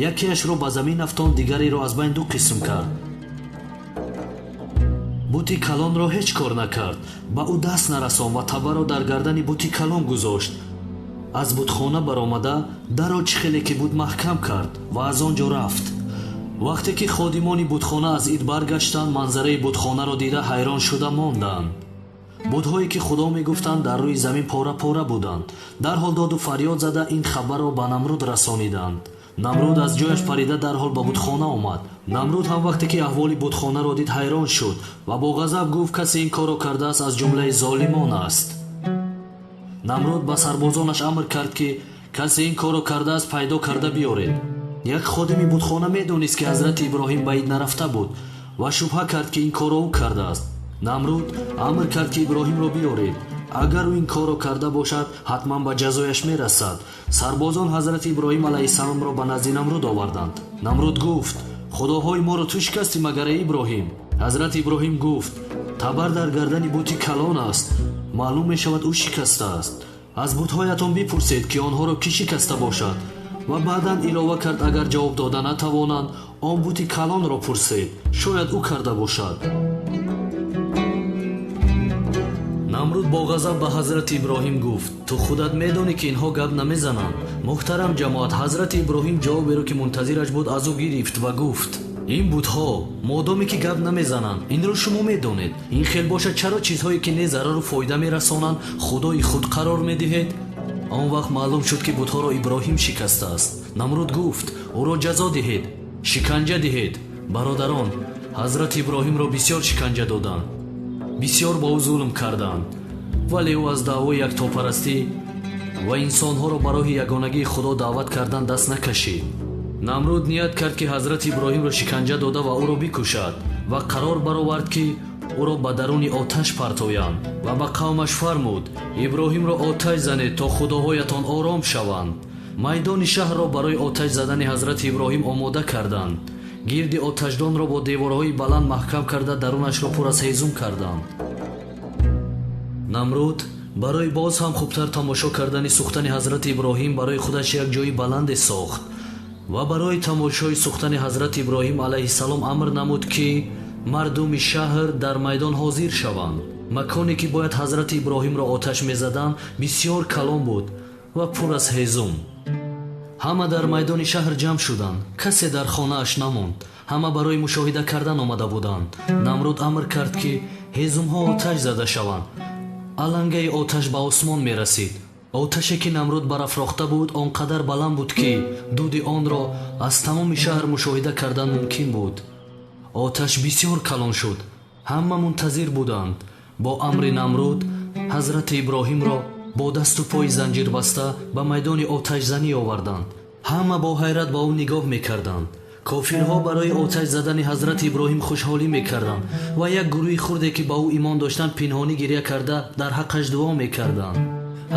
якеашро ба замин афтонд, дигареро аз байн ду қисм кард. Бути калонро ҳеҷ кор накард, ба ӯ даст нарасон ва табарро дар гардани бути калон гузошт. Аз бутхона баромада дарро чӣ хеле ки буд маҳкам кард ва аз он ҷо рафт. Вақте ки ходимони бутхона аз ид баргаштанд, манзараи бутхонаро дида ҳайрон шуда монданд. Бутҳое ки худо мегуфтанд дар рӯи замин пора-пора буданд. Дарҳол доду фарёд зада ин хабарро ба Намруд расониданд. Намруд аз ҷояш парида дарҳол ба бутхона омад. Намруд ҳам вақте ки аҳволи бутхонаро дид ҳайрон шуд ва бо ғазаб гуфт: касе ин корро кардааст аз ҷумлаи золимон аст. Намруд ба сарбозонаш амр кард, ки касе ин корро кардааст пайдо карда биёред. Як ходими бутхона медонист, ки ҳазрати Иброҳим ба ид нарафта буд ва шубҳа кард, ки ин корро ӯ кардааст. Намруд амр кард, ки Иброҳимро биёред. Агар ӯ ин корро карда бошад, ҳатман ба ҷазояш мерасад. Сарбозон ҳазрати Иброҳим алайҳиссаломро ба назди Намруд оварданд. Намруд гуфт: худоҳои моро ту шикастӣ магар, эй Иброҳим? Ҳазрати Иброҳим гуфт: табар дар гардани бути калон аст, маълум мешавад ӯ шикастааст. Аз бутҳоятон бипурсед, ки онҳоро кӣ шикаста бошад. Ва баъдан илова кард: агар ҷавоб дода натавонанд, он бути калонро пурсед, шояд ӯ карда бошад. Намруд бо ғазаб ба ҳазрати Иброҳим гуфт: ту худат медонӣ, ки инҳо гап намезананд. Муҳтарам ҷамоат, ҳазрати Иброҳим ҷавоберо, ки мунтазираш буд, аз ӯ гирифт ва гуфт: ин бутҳо модоме ки гап намезананд, инро шумо медонед. Ин хел бошад, чаро чизҳое ки не зарару фоида мерасонанд, худои худ қарор медиҳед? Он вақт маълум шуд, ки бутҳоро Иброҳим шикастааст. Намруд гуфт: ӯро ҷазо диҳед, шиканҷа диҳед. Бародарон, ҳазрати Иброҳимро бисёр шиканҷа доданд, бисёр ба ӯ зулм карданд, вале ӯ аз даъвои яктопарастӣ ва инсонҳоро ба роҳи ягонагии Худо даъват кардан даст накашид. Намруд ният кард, ки ҳазрати Иброҳимро шиканҷа дода ва ӯро бикушад ва қарор баровард, ки ӯро ба даруни оташ партоянд ва ба қавмаш фармуд: Иброҳимро оташ занед, то худоҳоятон ором шаванд. Майдони шаҳрро барои оташ задани ҳазрати Иброҳим омода карданд. Гирди оташдонро бо деворҳои баланд маҳкам карда дарунашро пур аз ҳезум карданд. Намруд барои боз ҳам хубтар тамошо кардани сӯхтани ҳазрати Иброҳим барои худаш як ҷои баланде сохт ва барои тамошои сӯхтани ҳазрати Иброҳим алайҳиссалом амр намуд, ки мардуми шаҳр дар майдон ҳозир шаванд. Маконе ки бояд ҳазрати Иброҳимро оташ мезаданд бисёр калон буд ва пур аз ҳезум. Ҳама дар майдони шаҳр ҷамъ шуданд, касе дар хонааш намонд. Ҳама барои мушоҳида кардан омада буданд. Намруд амр кард, ки ҳезумҳо оташ зада шаванд. Алангаи оташ ба осмон мерасид. Оташе ки Намруд барафрохта буд, он қадар баланд буд, ки дуди онро аз тамоми шаҳр мушоҳида кардан мумкин буд. Оташ бисёр калон шуд. Ҳама мунтазир буданд. Бо амри Намруд ҳазрати Иброҳимро бо дасту пои занҷирбаста ба майдони оташзанӣ оварданд. Ҳама бо ҳайрат ба ӯ нигоҳ мекарданд. Кофирҳо барои оташ задани ҳазрати Иброҳим хушҳолӣ мекарданд ва як гурӯҳи хурде, ки ба ӯ имон доштанд, пинҳонӣ гиря карда дар ҳаққаш дуо мекарданд.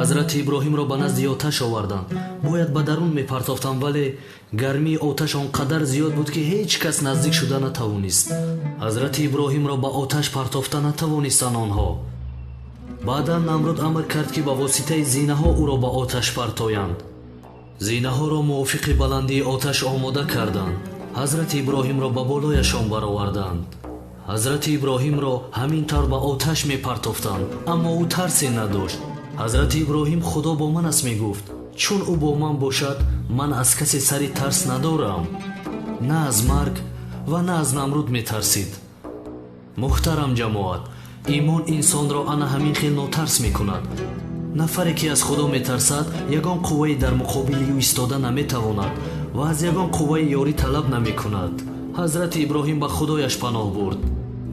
Ҳазрати Иброҳимро ба назди оташ оварданд. Бояд ба дарун мепартофтанд, вале гармии оташ он қадар зиёд буд, ки ҳеҷ кас наздик шуда натавонист. Ҳазрати Иброҳимро ба оташ партофта натавонистанд онҳо. Баъдан Намруд амр кард, ки ба воситаи зинаҳо ӯро ба оташ партоянд. Зинаҳоро мувофиқи баландии оташ омода карданд. Ҳазрати Иброҳимро ба болояшон бароварданд. Ҳазрати Иброҳимро ҳамин тавр ба оташ мепартофтанд, аммо ӯ тарсе надошт. Ҳазрати Иброҳим «Худо бо ман аст» мегуфт. Чун ӯ бо ман бошад, ман аз касе сари тарс надорам. На аз марг ва на аз Намруд метарсид. Муҳтарам ҷамоат, имон инсонро ана ҳамин хел нотарс мекунад. Нафаре ки аз Худо метарсад, ягон қуввае дар муқобили ӯ истода наметавонад ва аз ягон қувваи ёрӣ талаб намекунад. Ҳазрати Иброҳим ба Худояш паноҳ бурд.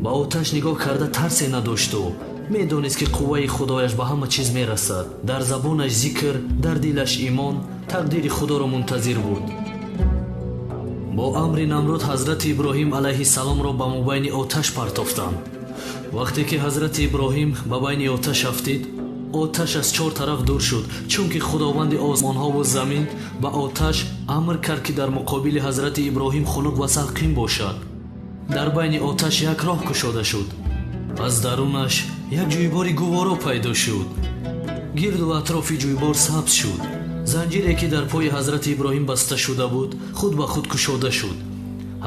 Ба оташ нигоҳ карда тарсе надошту медонист, ки қувваи Худояш ба ҳама чиз мерасад. Дар забонаш зикр, дар дилаш имон, тақдири Худоро мунтазир буд. Бо амри Намруд ҳазрати Иброҳим алайҳиссаломро ба мобайни оташ партофтанд. Вақте ки ҳазрати Иброҳим ба байни оташ афтид, оташ аз чор тараф дур шуд, чунки Худованди осмонҳову замин ба оташ амр кард, ки дар муқобили ҳазрати Иброҳим хунук ва салқин бошад. Дар байни оташ як роҳ кушода шуд. Аз дарунаш як ҷӯйбори гуворо пайдо шуд. Гирду атрофи ҷӯйбор сабз шуд. Занҷире, ки дар пои ҳазрати Иброҳим баста шуда буд, худ ба худ кушода шуд.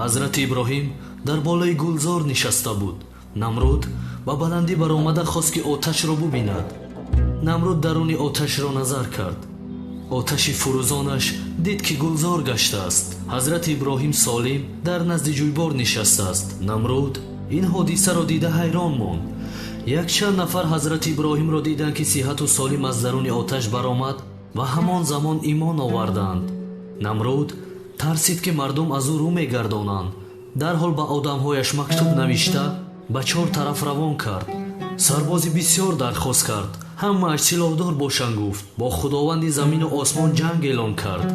Ҳазрати Иброҳим дар болои гулзор нишаста буд. Намруд ба баландӣ баромада хост, ки оташро бубинад. Намруд даруни оташро назар кард. Оташи фурӯзонаш дид, ки гулзор гаштааст. Ҳазрати Иброҳим солим дар назди ҷӯйбор нишастааст. Намруд ин ҳодисаро дида ҳайрон монд. Якчанд нафар ҳазрати Иброҳимро диданд, ки сиҳату солим аз даруни оташ баромад ва ҳамон замон имон оварданд. Намруд тарсид, ки мардум аз ӯ рӯ мегардонанд. Дарҳол ба одамҳояш мактуб навишта ба чор тараф равон кард. Сарбози бисёр дархост кард. Ҳамааш силоҳдор бошанд, гуфт. Бо Худованди замину осмон ҷанг эълон кард.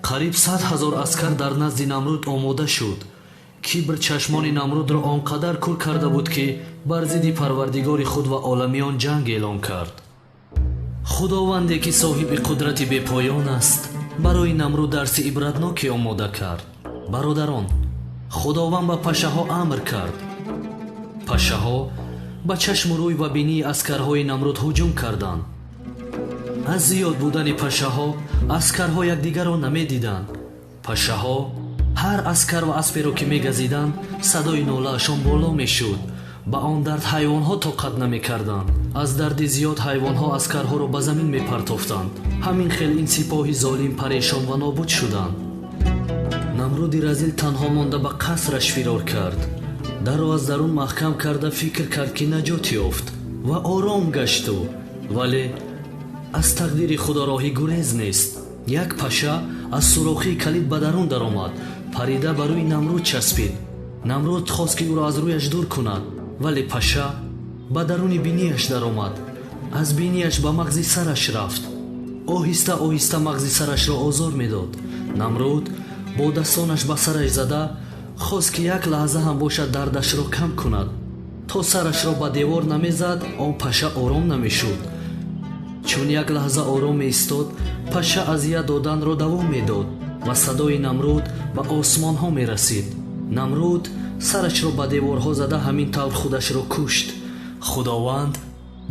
Қариб 100 000 аскар дар назди Намруд омода шуд. Кибр чашмони Намрудро он қадар кур карда буд, ки бар зидди Парвардигори худ ва оламиён ҷанг эълон кард. Худованде, ки соҳиби қудрати бепоён аст, барои Намруд дарси ибратноке омода кард. Бародарон, Худованд ба пашаҳо амр кард. Пашаҳо ба чашму рӯй ва бинии аскарҳои Намруд ҳуҷум карданд. Аз зиёд будани пашаҳо аскарҳо якдигарро намедиданд. Пашаҳо ҳар аскар ва асперо ки мегазиданд, садои нолаашон боло мешуд. Ба он дард ҳайвонҳо тоқат намекарданд. Аз дарди зиёд ҳайвонҳо аскарҳоро ба замин мепартофтанд. Ҳамин хел ин сипоҳи золим парешон ва нобуд шуданд. Намруди разил танҳо монда ба қасраш фирор кард. Дарро аз дарун маҳкам карда фикр кард, ки наҷот ёфт ва ором гашту, вале аз тақдири Худо роҳи гурез нест. Як паша аз сурохии калид ба дарун даромад, парида ба рӯи Намруд часпид. Намруд хост, ки ӯро аз рӯяш дур кунад, вале паша ба даруни бинияш даромад. Аз бинияш ба мағзи сараш рафт. Оҳиста оҳиста мағзи сарашро озор медод. Намруд бо дастонаш ба сараш зада хост, ки як лаҳза ҳам бошад дардашро кам кунад. То сарашро ба девор намезад, он паша ором намешуд. Чун як лаҳза ором меистод, паша азият доданро давом медод ва садои Намруд ба осмонҳо мерасид. Намруд сарашро ба деворҳо зада ҳамин тавр худашро кушт. Худованд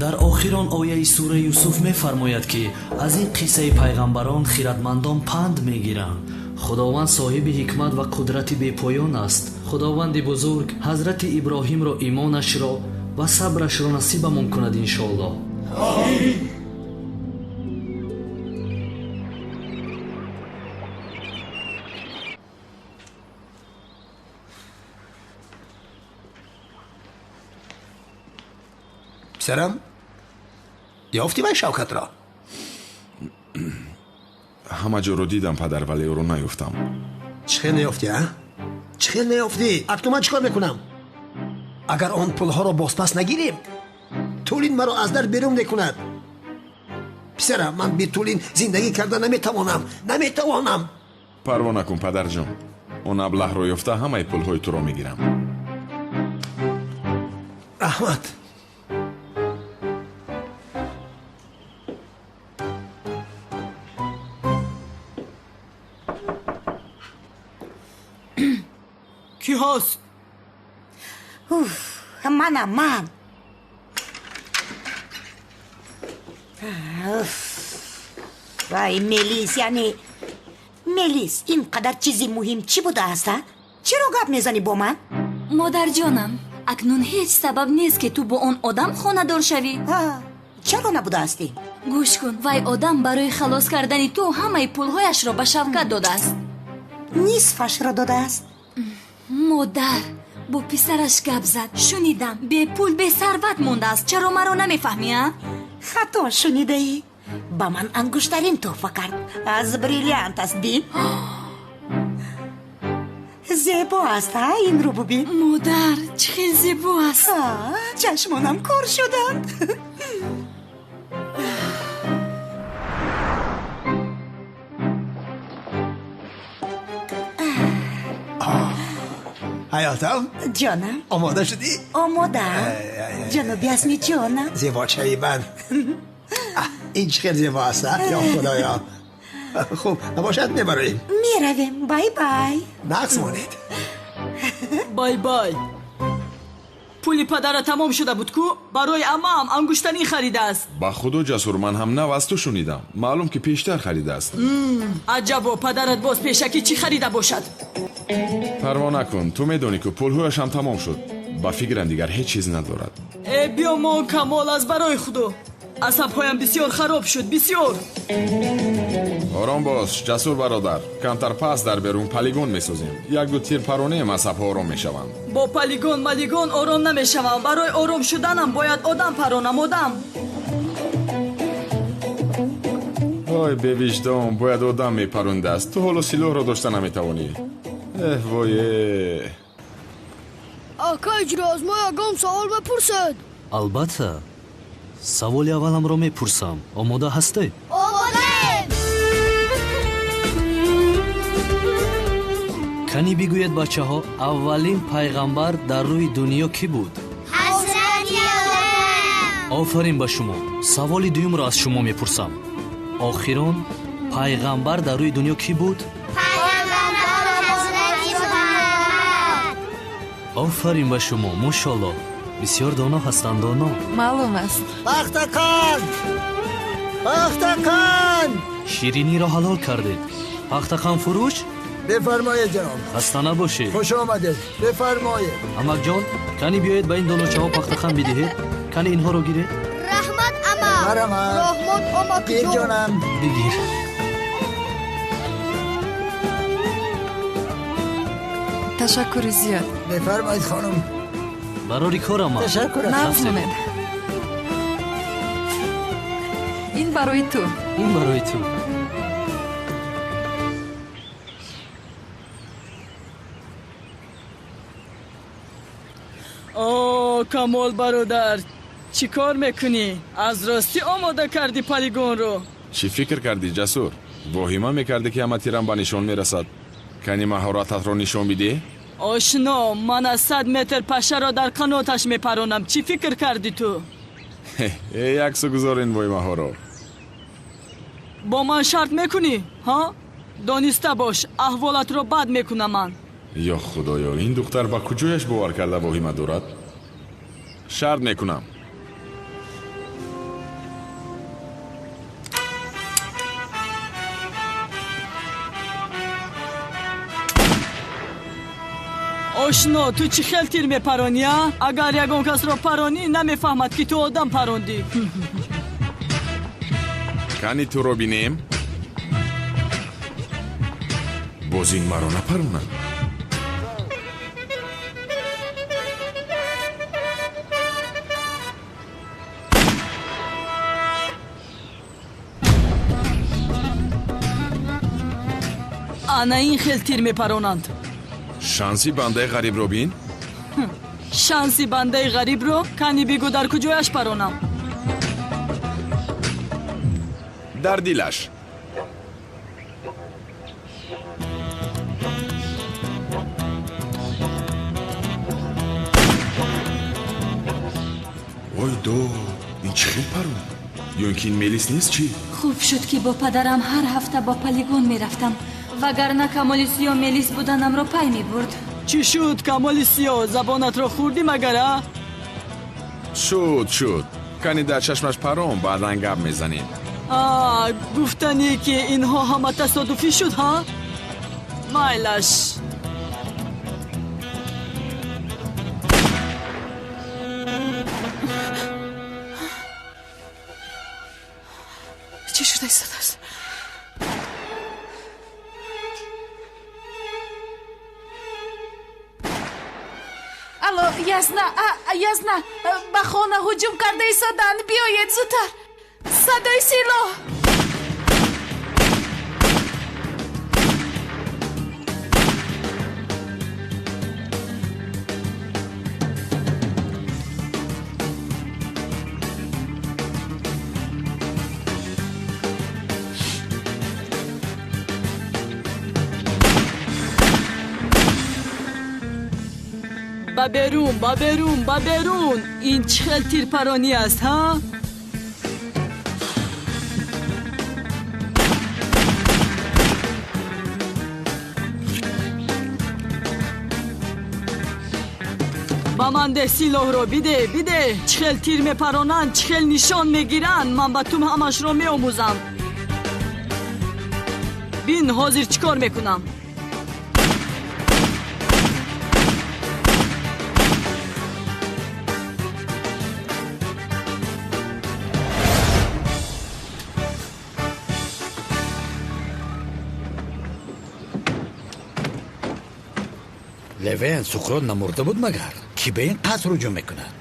дар охирон ояи сураи Юсуф мефармояд, ки аз ин қиссаи пайғамбарон хиратмандон панд мегиранд. Худованд соҳиби ҳикмат ва қудрати бепоён аст. Худованди бузург ҳазрати Иброҳимро имонашро ва сабрашро насибамон кунад, иншоаллоҳ. Омин. Писарам, ёфтӣ вай Шавкатро? Ҳама ҷоро дидам, падар, вале ӯро наёфтам. Чӣ хел наёфтӣ, а? Чӣ хел наёфтӣ? Акнун ман чӣ кор мекунам? Агар он пулҳоро бозпас нагирем, Тулин маро аз дар берун мекунад. Писарам, ман бе Тулин зиндагӣ карда наметавонам, наметавонам. Парво накун, падарҷон. Он аблаҳро ёфта ҳамаи пулҳои туро мегирам. Раҳмат. Кӣ ҳаст? Уф, манам, ман. Уф. Вай, Мелис, яъне Мелис, ин қадар чизи муҳим чӣ будааст, а? Чаро гап мезанӣ бо ман? Модарҷонам, акнун ҳеҷ сабаб нест, ки ту бо он одам хонадор шавӣ. Чаро набудаастӣ? Гӯш кун, вай одам барои халос кардани ту ҳамаи пулҳояшро ба Шавкат додааст. Нисфашро додааст. Модар бо писараш гап зад. Шунидам, бепул, бесарват мондааст. Чаро маро намефаҳмӣ, а? Хато шунидаӣ. Ба ман ангуштарин тӯҳфа кард. Аз бриллиант аст, бин. Зебо аст, а, инро бубин. Модар, чӣ хел зебо аст. Чашмонам кор шуданд. Ҳаётам? Ҷонам. Омода шудӣ? Омодаам. Ҷаноби Асми, ҷонам. Зебочаи ман. Ин чӣ хел зебо аст, а? Ё худоё. Хуб, набошад, мебароем. Меравем. Бай бай. Нақс монед. Бай бай. Пули падара тамом шуда буд ку? Барои амаам ангуштарин харидааст. Ба худо, Ҷасур, ман ҳам нав аз ту шунидам. Маълум ки пештар харидааст. Аҷабо, падарат боз пешакӣ чӣ харида бошад? Парво накун, ту медонӣ ку пулҳояш ҳам тамом шуд. Ба фикрам дигар ҳеҷ чиз надорад. Э, биё мон, Камол, аз барои худо. Асабҳоям бисёр хароб шуд, бисёр. Ором бош, Ҷасур бародар. Камтар пас дар берун полигон месозем. Як-ду тир паронем, асабҳо ором мешаванд. Бо полигон малигон ором намешавам. Барои ором шуданам бояд одам паронам, одам. Ой, бевиҷдон, бояд одам мепарондааст. Ту ҳоло силоҳро дошта наметавонӣ. Эҳ, вое. Ака, иҷро аз мо ягон савол мепурсед? Албатта. Саволи авваламро мепурсам. Омода ҳастед? Омодаем! Кани бигӯед, бачаҳо, аввалин пайғамбар дар рӯи дунё кӣ буд? Ҳазрати Одам! Офарин ба шумо. Саволи дуюмро аз шумо мепурсам. Охирон пайғамбар дар рӯи дунё кӣ буд? Пайғамбар Ҳазрати Муҳаммад! Офарин ба шумо, мошолло. Бисёр доно ҳастанд, доно. Маълум аст. Пахтакан! Пахтакан! Шириниро ҳалол кардед. Пахтакан фурӯш? Бифармоед, ҷаноб. Хаста набошед. Хуш омадед. Бифармоед. Амакҷон, кани биёед ба ин доночаҳо пахтақан бидиҳед. Кани инҳоро гиред. Раҳмат, амак. Марҳамат. Раҳмат, амакҷон. Гир, ҷонам. Бигир. Ташаккури зиёд. Бифармоед, хонум. Барори кор, амак. Ташаккур. Нағз монед. Ин барои ту. Ин барои ту. О, Камол бародар, чӣ кор мекунӣ? Аз ростӣ омода кардӣ полигонро? Чӣ фикр кардӣ, Ҷасур? Воҳима мекардӣ, ки ҳама тирам ба нишон мерасад. Кани маҳорататро нишон бидеҳ? Ошно, ман аз 100 метр пашаро дар қаноташ мепаронам. Чӣ фикр кардӣ ту? Э, яксу гузор ин воҳимаҳоро. Бо ман шарт мекунӣ, ҳа? Дониста бош, аҳволатро бад мекунам ман. Ё худоё, ин духтар ба куҷояш бовар карда воҳима дорад? Шарт мекунам. Ошно, ту чӣ хел тир мепаронӣ, а? Агар ягон касро паронӣ, намефаҳмад, ки ту одам парондӣ. Кани туро бинем? Боз ин маро напаронад. Ана ин хел тир мепаронанд. Шанси бандаи ғарибро бин. Шанси бандаи ғарибро кани бигӯ дар куҷояш паронам? Дар дилаш. Ой до, ин чӣ хел парон? Ё ин ки ин мелис нест чӣ? Хуб шуд, ки бо падарам ҳар ҳафта ба полигон мерафтам, вагарна Камоли Сиё мелис буданамро пай мебурд. Чӣ шуд, Камоли Сиё? Забонатро хӯрдӣ магар, а? Шуд, шуд. Кани дар чашмаш парон, баъдан гап мезанем. А, гуфтанӣ ки инҳо ҳама тасодуфӣ шуд, ҳа? Майлаш. Чӣ шуда истодааст? Алло, Ясна, Ясна, ба хона ҳуҷум карда истоданд. Биёед зудтар. Садои силоҳ. Ба берун, ба берун, ба берун! Ин чӣ хел тирпаронӣ аст, ҳа? Ба ман деҳ силоҳро, биде, биде! Чӣ хел тир мепаронанд, чӣ хел нишон мегиранд, ман ба ту ҳамашро меомӯзам. Бин, ҳозир чӣ кор мекунам. Левен Суқрот намурда буд магар? Ки ба ин қаср ҳуҷум мекунад?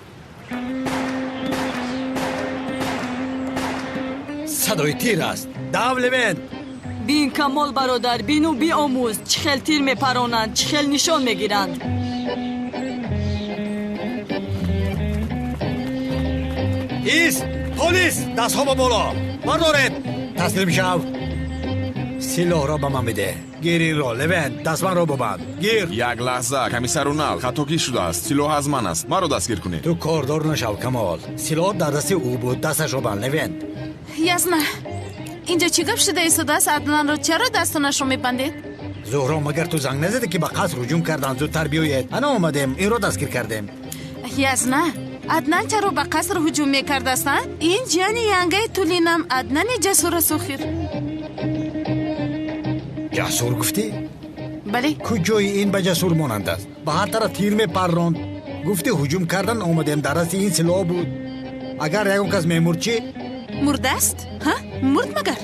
Садои тир аст. Дав, Левен! Бин, Камол бародар, бину биомӯз, чӣ хел тир мепаронанд, чӣ хел нишон мегиранд. Ис! Полис! Дастҳо ба боло! Бардоред! Таслим шав! Силоҳро ба ман бидеҳ. Гир инро, Левен, дастманро бубанд. Гир! Як лаҳза, комиссар Унал, хатокӣ шудааст. Силоҳ аз ман аст. Маро дастгир кунед. Ту кордор нашав, Камол. Силоҳ дар дасти ӯ буд, дасташро банд, Левен. Ясна, инҷо чӣ гап шуда истодааст? Аднанро чаро дастонашро мебандед? Зуҳро, магар ту занг назадӣ, ки ба қаср ҳуҷум карданд? Зудтар биёед. Ана омадем, инро дастгир кардем. Ясна, Аднан чаро ба қаср ҳуҷум мекардааст, а? Ин ҷияни янгаи Тулинам Аднани ҷасур аст охир. Ҷасур гуфтӣ? Бале. Куҷои ин ба ҷасур монанд аст? Ба ҳар тараф тир мепарронд. Гуфтӣ ҳуҷум кардан омадем, дар дасти ин силоҳ буд. Агар ягон кас мемурд чӣ? Мурдааст? Ҳа? Мурд магар?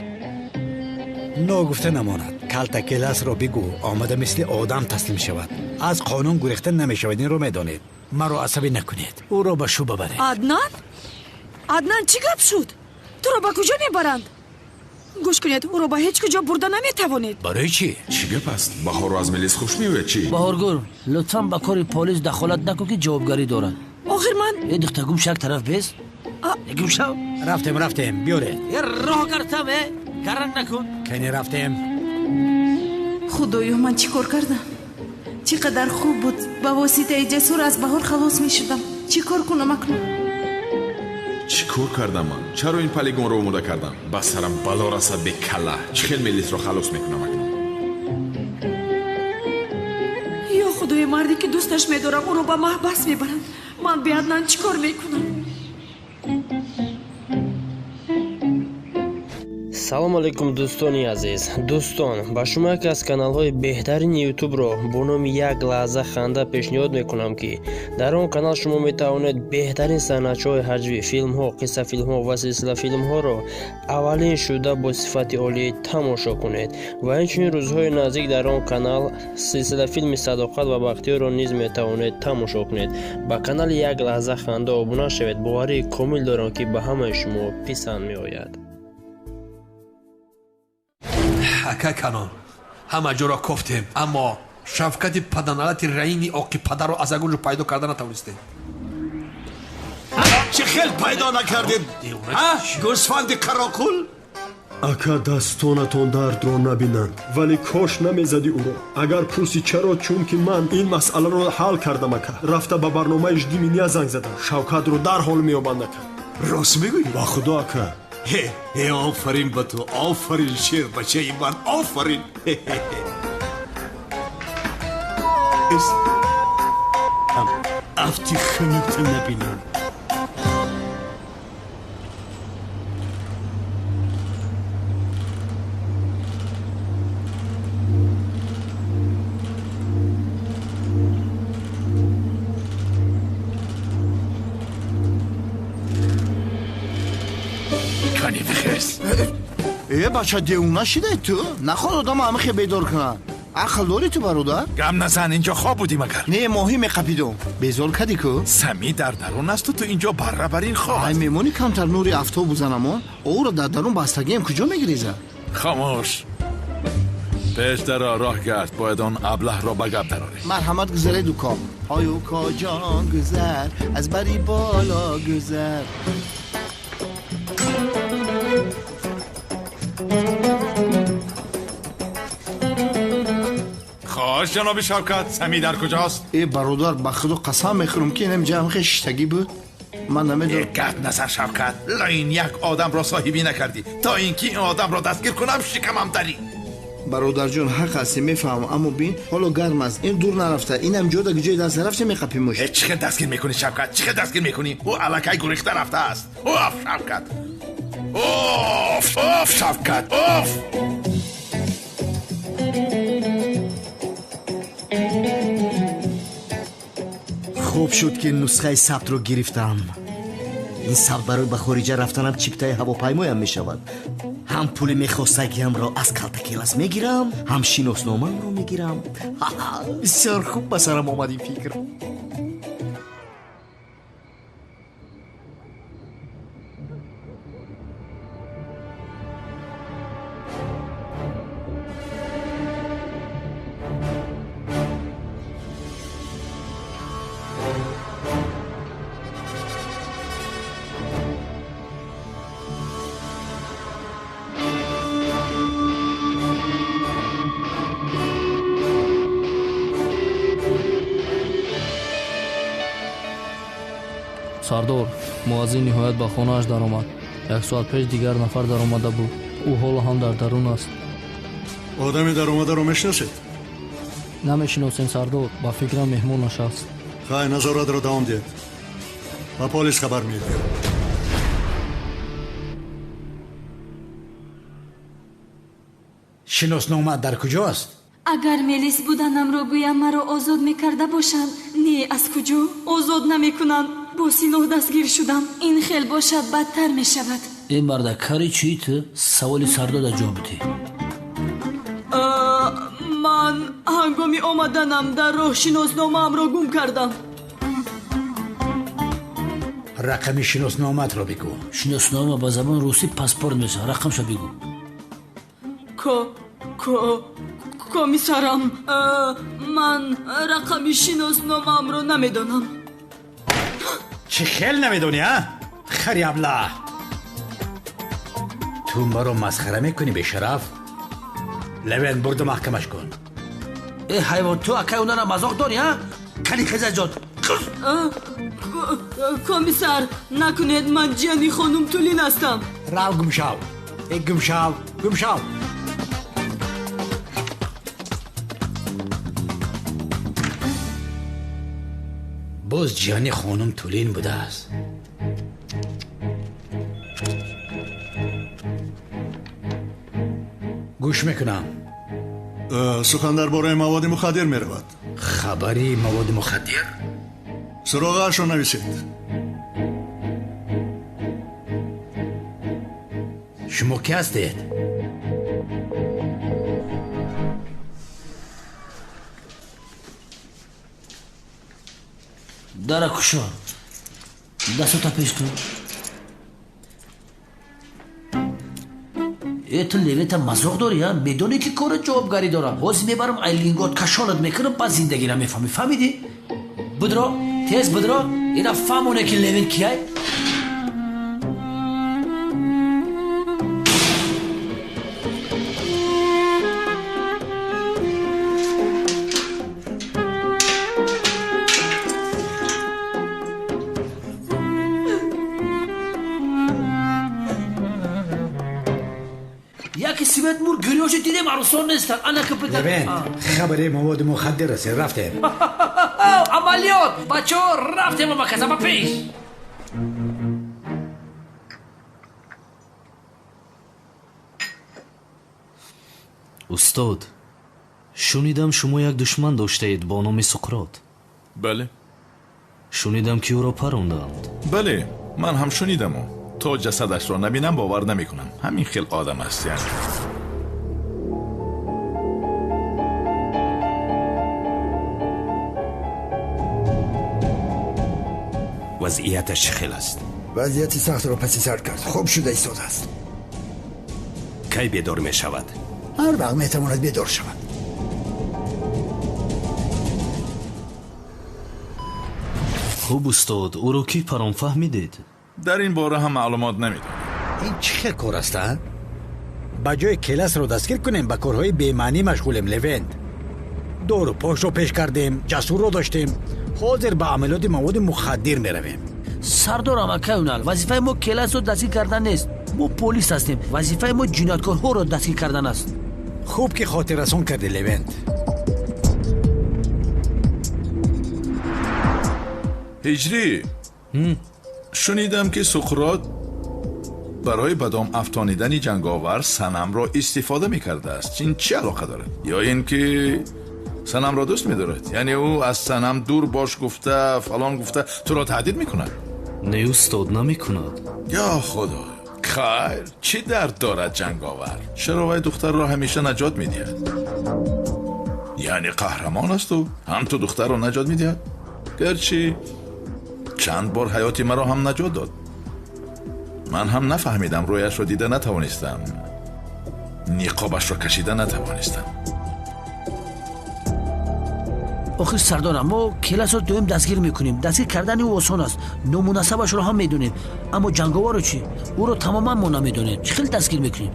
Ногуфта намонад. Калтакеласро бигӯ, омада мисли одам таслим шавад. Аз қонун гурехта намешавад, инро медонед. Маро асабӣ накунед. Ӯро ба шӯъба баред. Аднан? Аднан, чӣ гап шуд? Туро ба куҷо мебаранд? Гӯш кунед, ӯро ба ҳеҷ куҷо бурда наметавонед. Барои чӣ? Чӣ гап аст? Баҳорро аз милис хуш меояд чӣ? Баҳоргул, лутфан ба кори полис дахолат накун, ки ҷавобгарӣ дорад. Охир ман э духта, гум шав, тараф бес. Гум шав. Рафтем, рафтем, биёред. Э роҳ гартам, э гаранг накун. Кани рафтем. Худоё, ман чӣ кор кардам? Чӣ қадар хуб буд, ба воситаи ҷасур аз баҳор халос мешудам. Чӣ кор кунам акнун? Чӣ кор кардам ман? Чаро ин полигонро омода кардам? Ба сарам бало расад бекалла. Чӣ хел мелисро халос мекунам акнун? Ё худои, марде ки дӯсташ медорам, ӯро ба маҳбас мебаранд. Ман бе Аднан чӣ кор мекунам? Салом алейкум, дӯстони азиз. Дӯстон, ба шумо яке аз каналҳои беҳтарини ютубро бо номи Як лаҳза ханда пешниҳод мекунам, ки дар он канал шумо метавонед беҳтарин санъатчаҳои ҳаҷвӣ, филмҳо, қиссафилмҳо ва силсилафилмҳоро аввалин шуда бо сифати олӣ тамошо кунед. Ва инчунин рӯзҳои наздик дар он канал силсилафилми Садоқат ва Бахтиёрро низ метавонед тамошо кунед. Ба канали Як лаҳза ханда обуна шавед. Боварии комил дорам, ки ба ҳамаи шумо писанд меояд. Ака Канон, Ҳама ҷоро кофтем, аммо Шавкати паданалати раини оқи падарро аз ягон ҷо пайдо карда натавонистем. Чӣ хел пайдо накардед, гӯсфанди қароқул? Ака, дастонатон дардро набинанд, вале кош намезадӣ ӯро. Агар пурсӣ чаро, чунки ман ин масъаларо ҳал кардам, ака. Рафта ба барномаи «Жди меня» занг задам, Шавкатро дарҳол меёбанд, ака. Рост мегӯӣ? Ба худо, ака. Э, офарин ба ту, офарин, шербачаи ман, офарин. Афти хунукта набинам. Э, бача, девона шидай ту? Наход одама ҳамихе бедор кунад. Ақл дорӣ ту, бародар? Гам назан, инҷо хоб будӣ магар? Не, моҳӣ меқапидум. Безор кадӣ ку? Сами дар дарун асту, ту инҷо барра бар ин хоб. Ай, мемонӣ камтар нури афтоб бузанамон? Ӯро дар дарун бастагиам куҷо мегиреза? Хомӯш. Пеш даро, роҳ гард, бояд он аблаҳро ба гап дарорӣ. Марҳамат, гузаред, уко. Ой, уко ҷон, гузар, аз бари боло гузар. Хош, ҷаноби Шавкат, Сами дар куҷост? Э, бародар, ба худо қасам мехӯрам, ки инам ҷамъ шиштагӣ буд, ман намедонам. Гап назар, Шавкат, лайн як одамро соҳибӣ накардӣ. То ин ки ин одамро дастгир кунам, шикамам дарӣ. Бародарҷон, ҳақ ҳастӣ, мефаҳмам, аммо бин, ҳоло гарм аст, ин дур нарафта, инам ҷода ҷои даст нарафта меқапимуш. Чӣ хел дастгир мекунӣ, Шавкат? Чӣ хел дастгир мекунӣ? Ӯ аллакай гурехта рафтааст. Оф, Шавкат, оф, оф, Шавкат, оф. Хуб шуд, ки нусхаи сабтро гирифтам. Ин сабт барои ба хориҷа рафтанам чиптаи ҳавопаймоям мешавад. Ҳам пули мехостагиамро аз калтакелас мегирам, ҳам шиносномаамро мегирам. Бисёр хуб ба сарам омад ин фикр. Сардор, муаззин ниҳоят ба хонааш даромад. Як соат пеш дигар нафар даромада буд. Ӯ ҳоло ҳам дар дарун аст. Одами даромадаро мешиносед? Намешиносем, сардор, ба фикрам, меҳмонаш аст. Хай, назоратро давом диҳед. Ба полис хабар медиҳем. Шиносномаат дар куҷост? Агар мелис буданамро гӯям, маро озод мекарда бошанд. Не, аз куҷо озод намекунанд? Бо силоҳ дастгир шудам. Ин хел бошад, бадтар мешавад. Э, марда, кари чӣ ту? Саволи сардода ҷавоб бидеҳ. Ман ҳангоми омаданам дар роҳ шиносномаамро гум кардам. Рақами шиносномаатро бигӯ. Шиноснома ба забони русӣ паспорт мешавад. Рақамша бигӯ. Ко ко комиссарам, ман рақами шиносномаамро намедонам. Чӣ хел намедонӣ, а, хари аблаҳ? Ту маро масхара мекунӣ, бешараф? Левен, бурду маҳкамаш кун. Э, ҳайвон, ту акай унара мазоқ дорӣ, а? Кани хезаҷон. Комиссар, накунед, ман ҷияни хонум Тулин ҳастам. Рав, гумшав, э, гумшав, гумшав. Боз ҷияни хонум Тулин будааст. Гӯш мекунам. Сухан дар бораи маводи мухаддир меравад. Хабари маводи мухаддир? Суроғаашро нависед. Шумо ки ҳастед? Дара кушо, дастото пеш кун. Э, ту Левента мазоқ дорӣ, а? Медонӣ ки корат ҷавобгарӣ дорад. Ҳозир мебарам, ай лингот кашолат мекунам, баъд зиндагиро мефаҳмӣ. Фаҳмидӣ? Будро, тез будро, ина фаҳмоне ки Левент кияй. Яки свет мур гирёши дидем, арӯсон нестанд. Ана капитан. Левент, хабари маводи мухаддир расид, рафтем. Амалиёт, бачаҳо, рафтем амаказа ба пеш. Устод, шунидам шумо як душман доштаед бо номи Суқрот. Бале. Шунидам ки ӯро парондаанд. Бале, ман ҳам шунидаму. То ҷасадашро набинам бовар намекунам. Ҳамин хел одам аст яъне. Вазъияташ чӣ хел аст? Вазъияти сахтро паси сар кард, хуб шуда истодааст. Кай бедор мешавад? Ҳар вақт метавонад бедор шавад. Хуб устод, ӯро кӣ парон фаҳмидед? Дар ин бора ҳам маълумот намедонам. Ин чӣ хел кор аст, а? Ба ҷои Келасро дастгир кунем, ба корҳои бемаънӣ машғулем, Левент. Дору пошро пеш кардем, ҷасурро доштем. Ҳозир ба амалиёти маводи мухаддир меравем. Сардорам акай Унал, вазифаи мо Келасро дастгир кардан нест. Мо полис ҳастем. Вазифаи мо ҷинояткорҳоро дастгир кардан аст. Хуб ки хотиррасон кардӣ, Левент. Ҳиҷрӣ, шунидам ки Суқрот барои ба дом афтонидани ҷанговар Санамро истифода мекардааст. Ин чӣ алоқа дорад? Ё ин ки Санамро дӯст медорад? Яъне ӯ аз Санам дур бош гуфта, фалон гуфта туро таҳдид мекунад? Не устод, намекунад. Ё худо, хайр, чӣ дард дорад ҷанговар? Чаро вай духтарро ҳамеша наҷот медиҳад? Яъне қаҳрамон аст ӯ, ҳам ту духтарро наҷот медиҳад? Гарчи чанд бор ҳаёти маро ҳам наҷот дод. Ман ҳам нафаҳмидам, рӯяшро дида натавонистам, ниқобашро кашида натавонистам. Охир сардорам, мо Келасро доим дастгир мекунем. Дастгир кардани ӯ осон аст, номунасабашро ҳам медонем. Аммо ҷанговарро чӣ? Ӯро тамоман мо намедонем. Чӣ хел дастгир мекунем?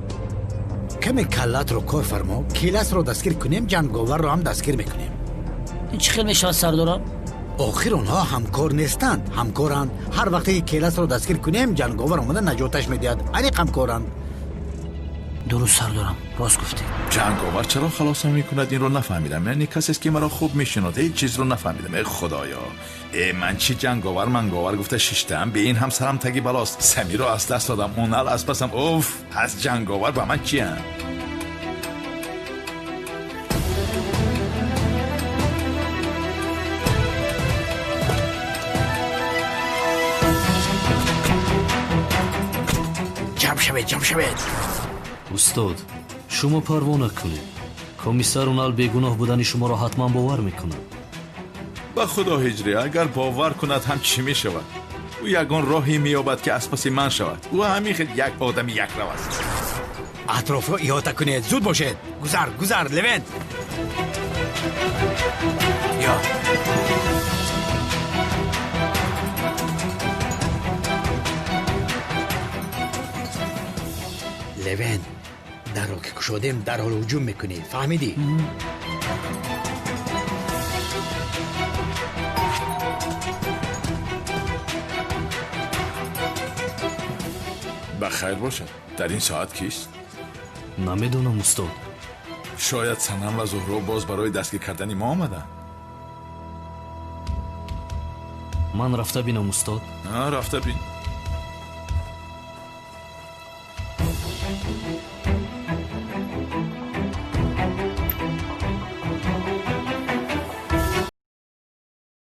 Каме каллатро кор фармо, Келасро дастгир кунем, ҷанговарро ҳам дастгир мекунем. Ин чӣ хел мешавад сардорам? Охир онҳо ҳамкор нестанд, ҳамкоранд. Ҳар вақте ки Келасро дастгир кунем, ҷанговар омада наҷоташ медиҳад. Аниқ ҳамкоранд. Дуруст сардорам, рост гуфтед. Ҷанговар чаро халосам мекунад, инро нафаҳмидам. Яъне касест ки маро хуб мешинод, ҳеҷ чизро нафаҳмидам. Э худоё, э ман чӣ ҷанговар манговар гуфта шиштаам, бе ин ҳам сарам таги балост. Самиро аз даст додам, Унал аз пасам. Уф, аз ҷанговар ба ман чиям? Ҷамъ шавед, ҷамъ шавед. Устод, шумо парво накунед. Комиссар Унал бегуноҳ будани шуморо ҳатман бовар мекунад. Ба худо ҳиҷрӣ, агар бовар кунад ҳам чӣ мешавад? Ӯ ягон роҳе меёбад ки аз паси ман шавад. Ӯ ҳамин хел як одами якрав аст. Атрофро иҳота кунед, зуд бошед. Гузар, гузар, Левент. Ё. Левент, дарро ки кушодем, дарҳол ҳуҷум мекунӣ. Фаҳмидӣ? Ба хайр бошад. Дар ин соат кист? Намедонам устод. Шояд Санам ва Зуҳро боз барои дастгир кардани мо омаданд. Ман рафта бинам устод? Рафта бин.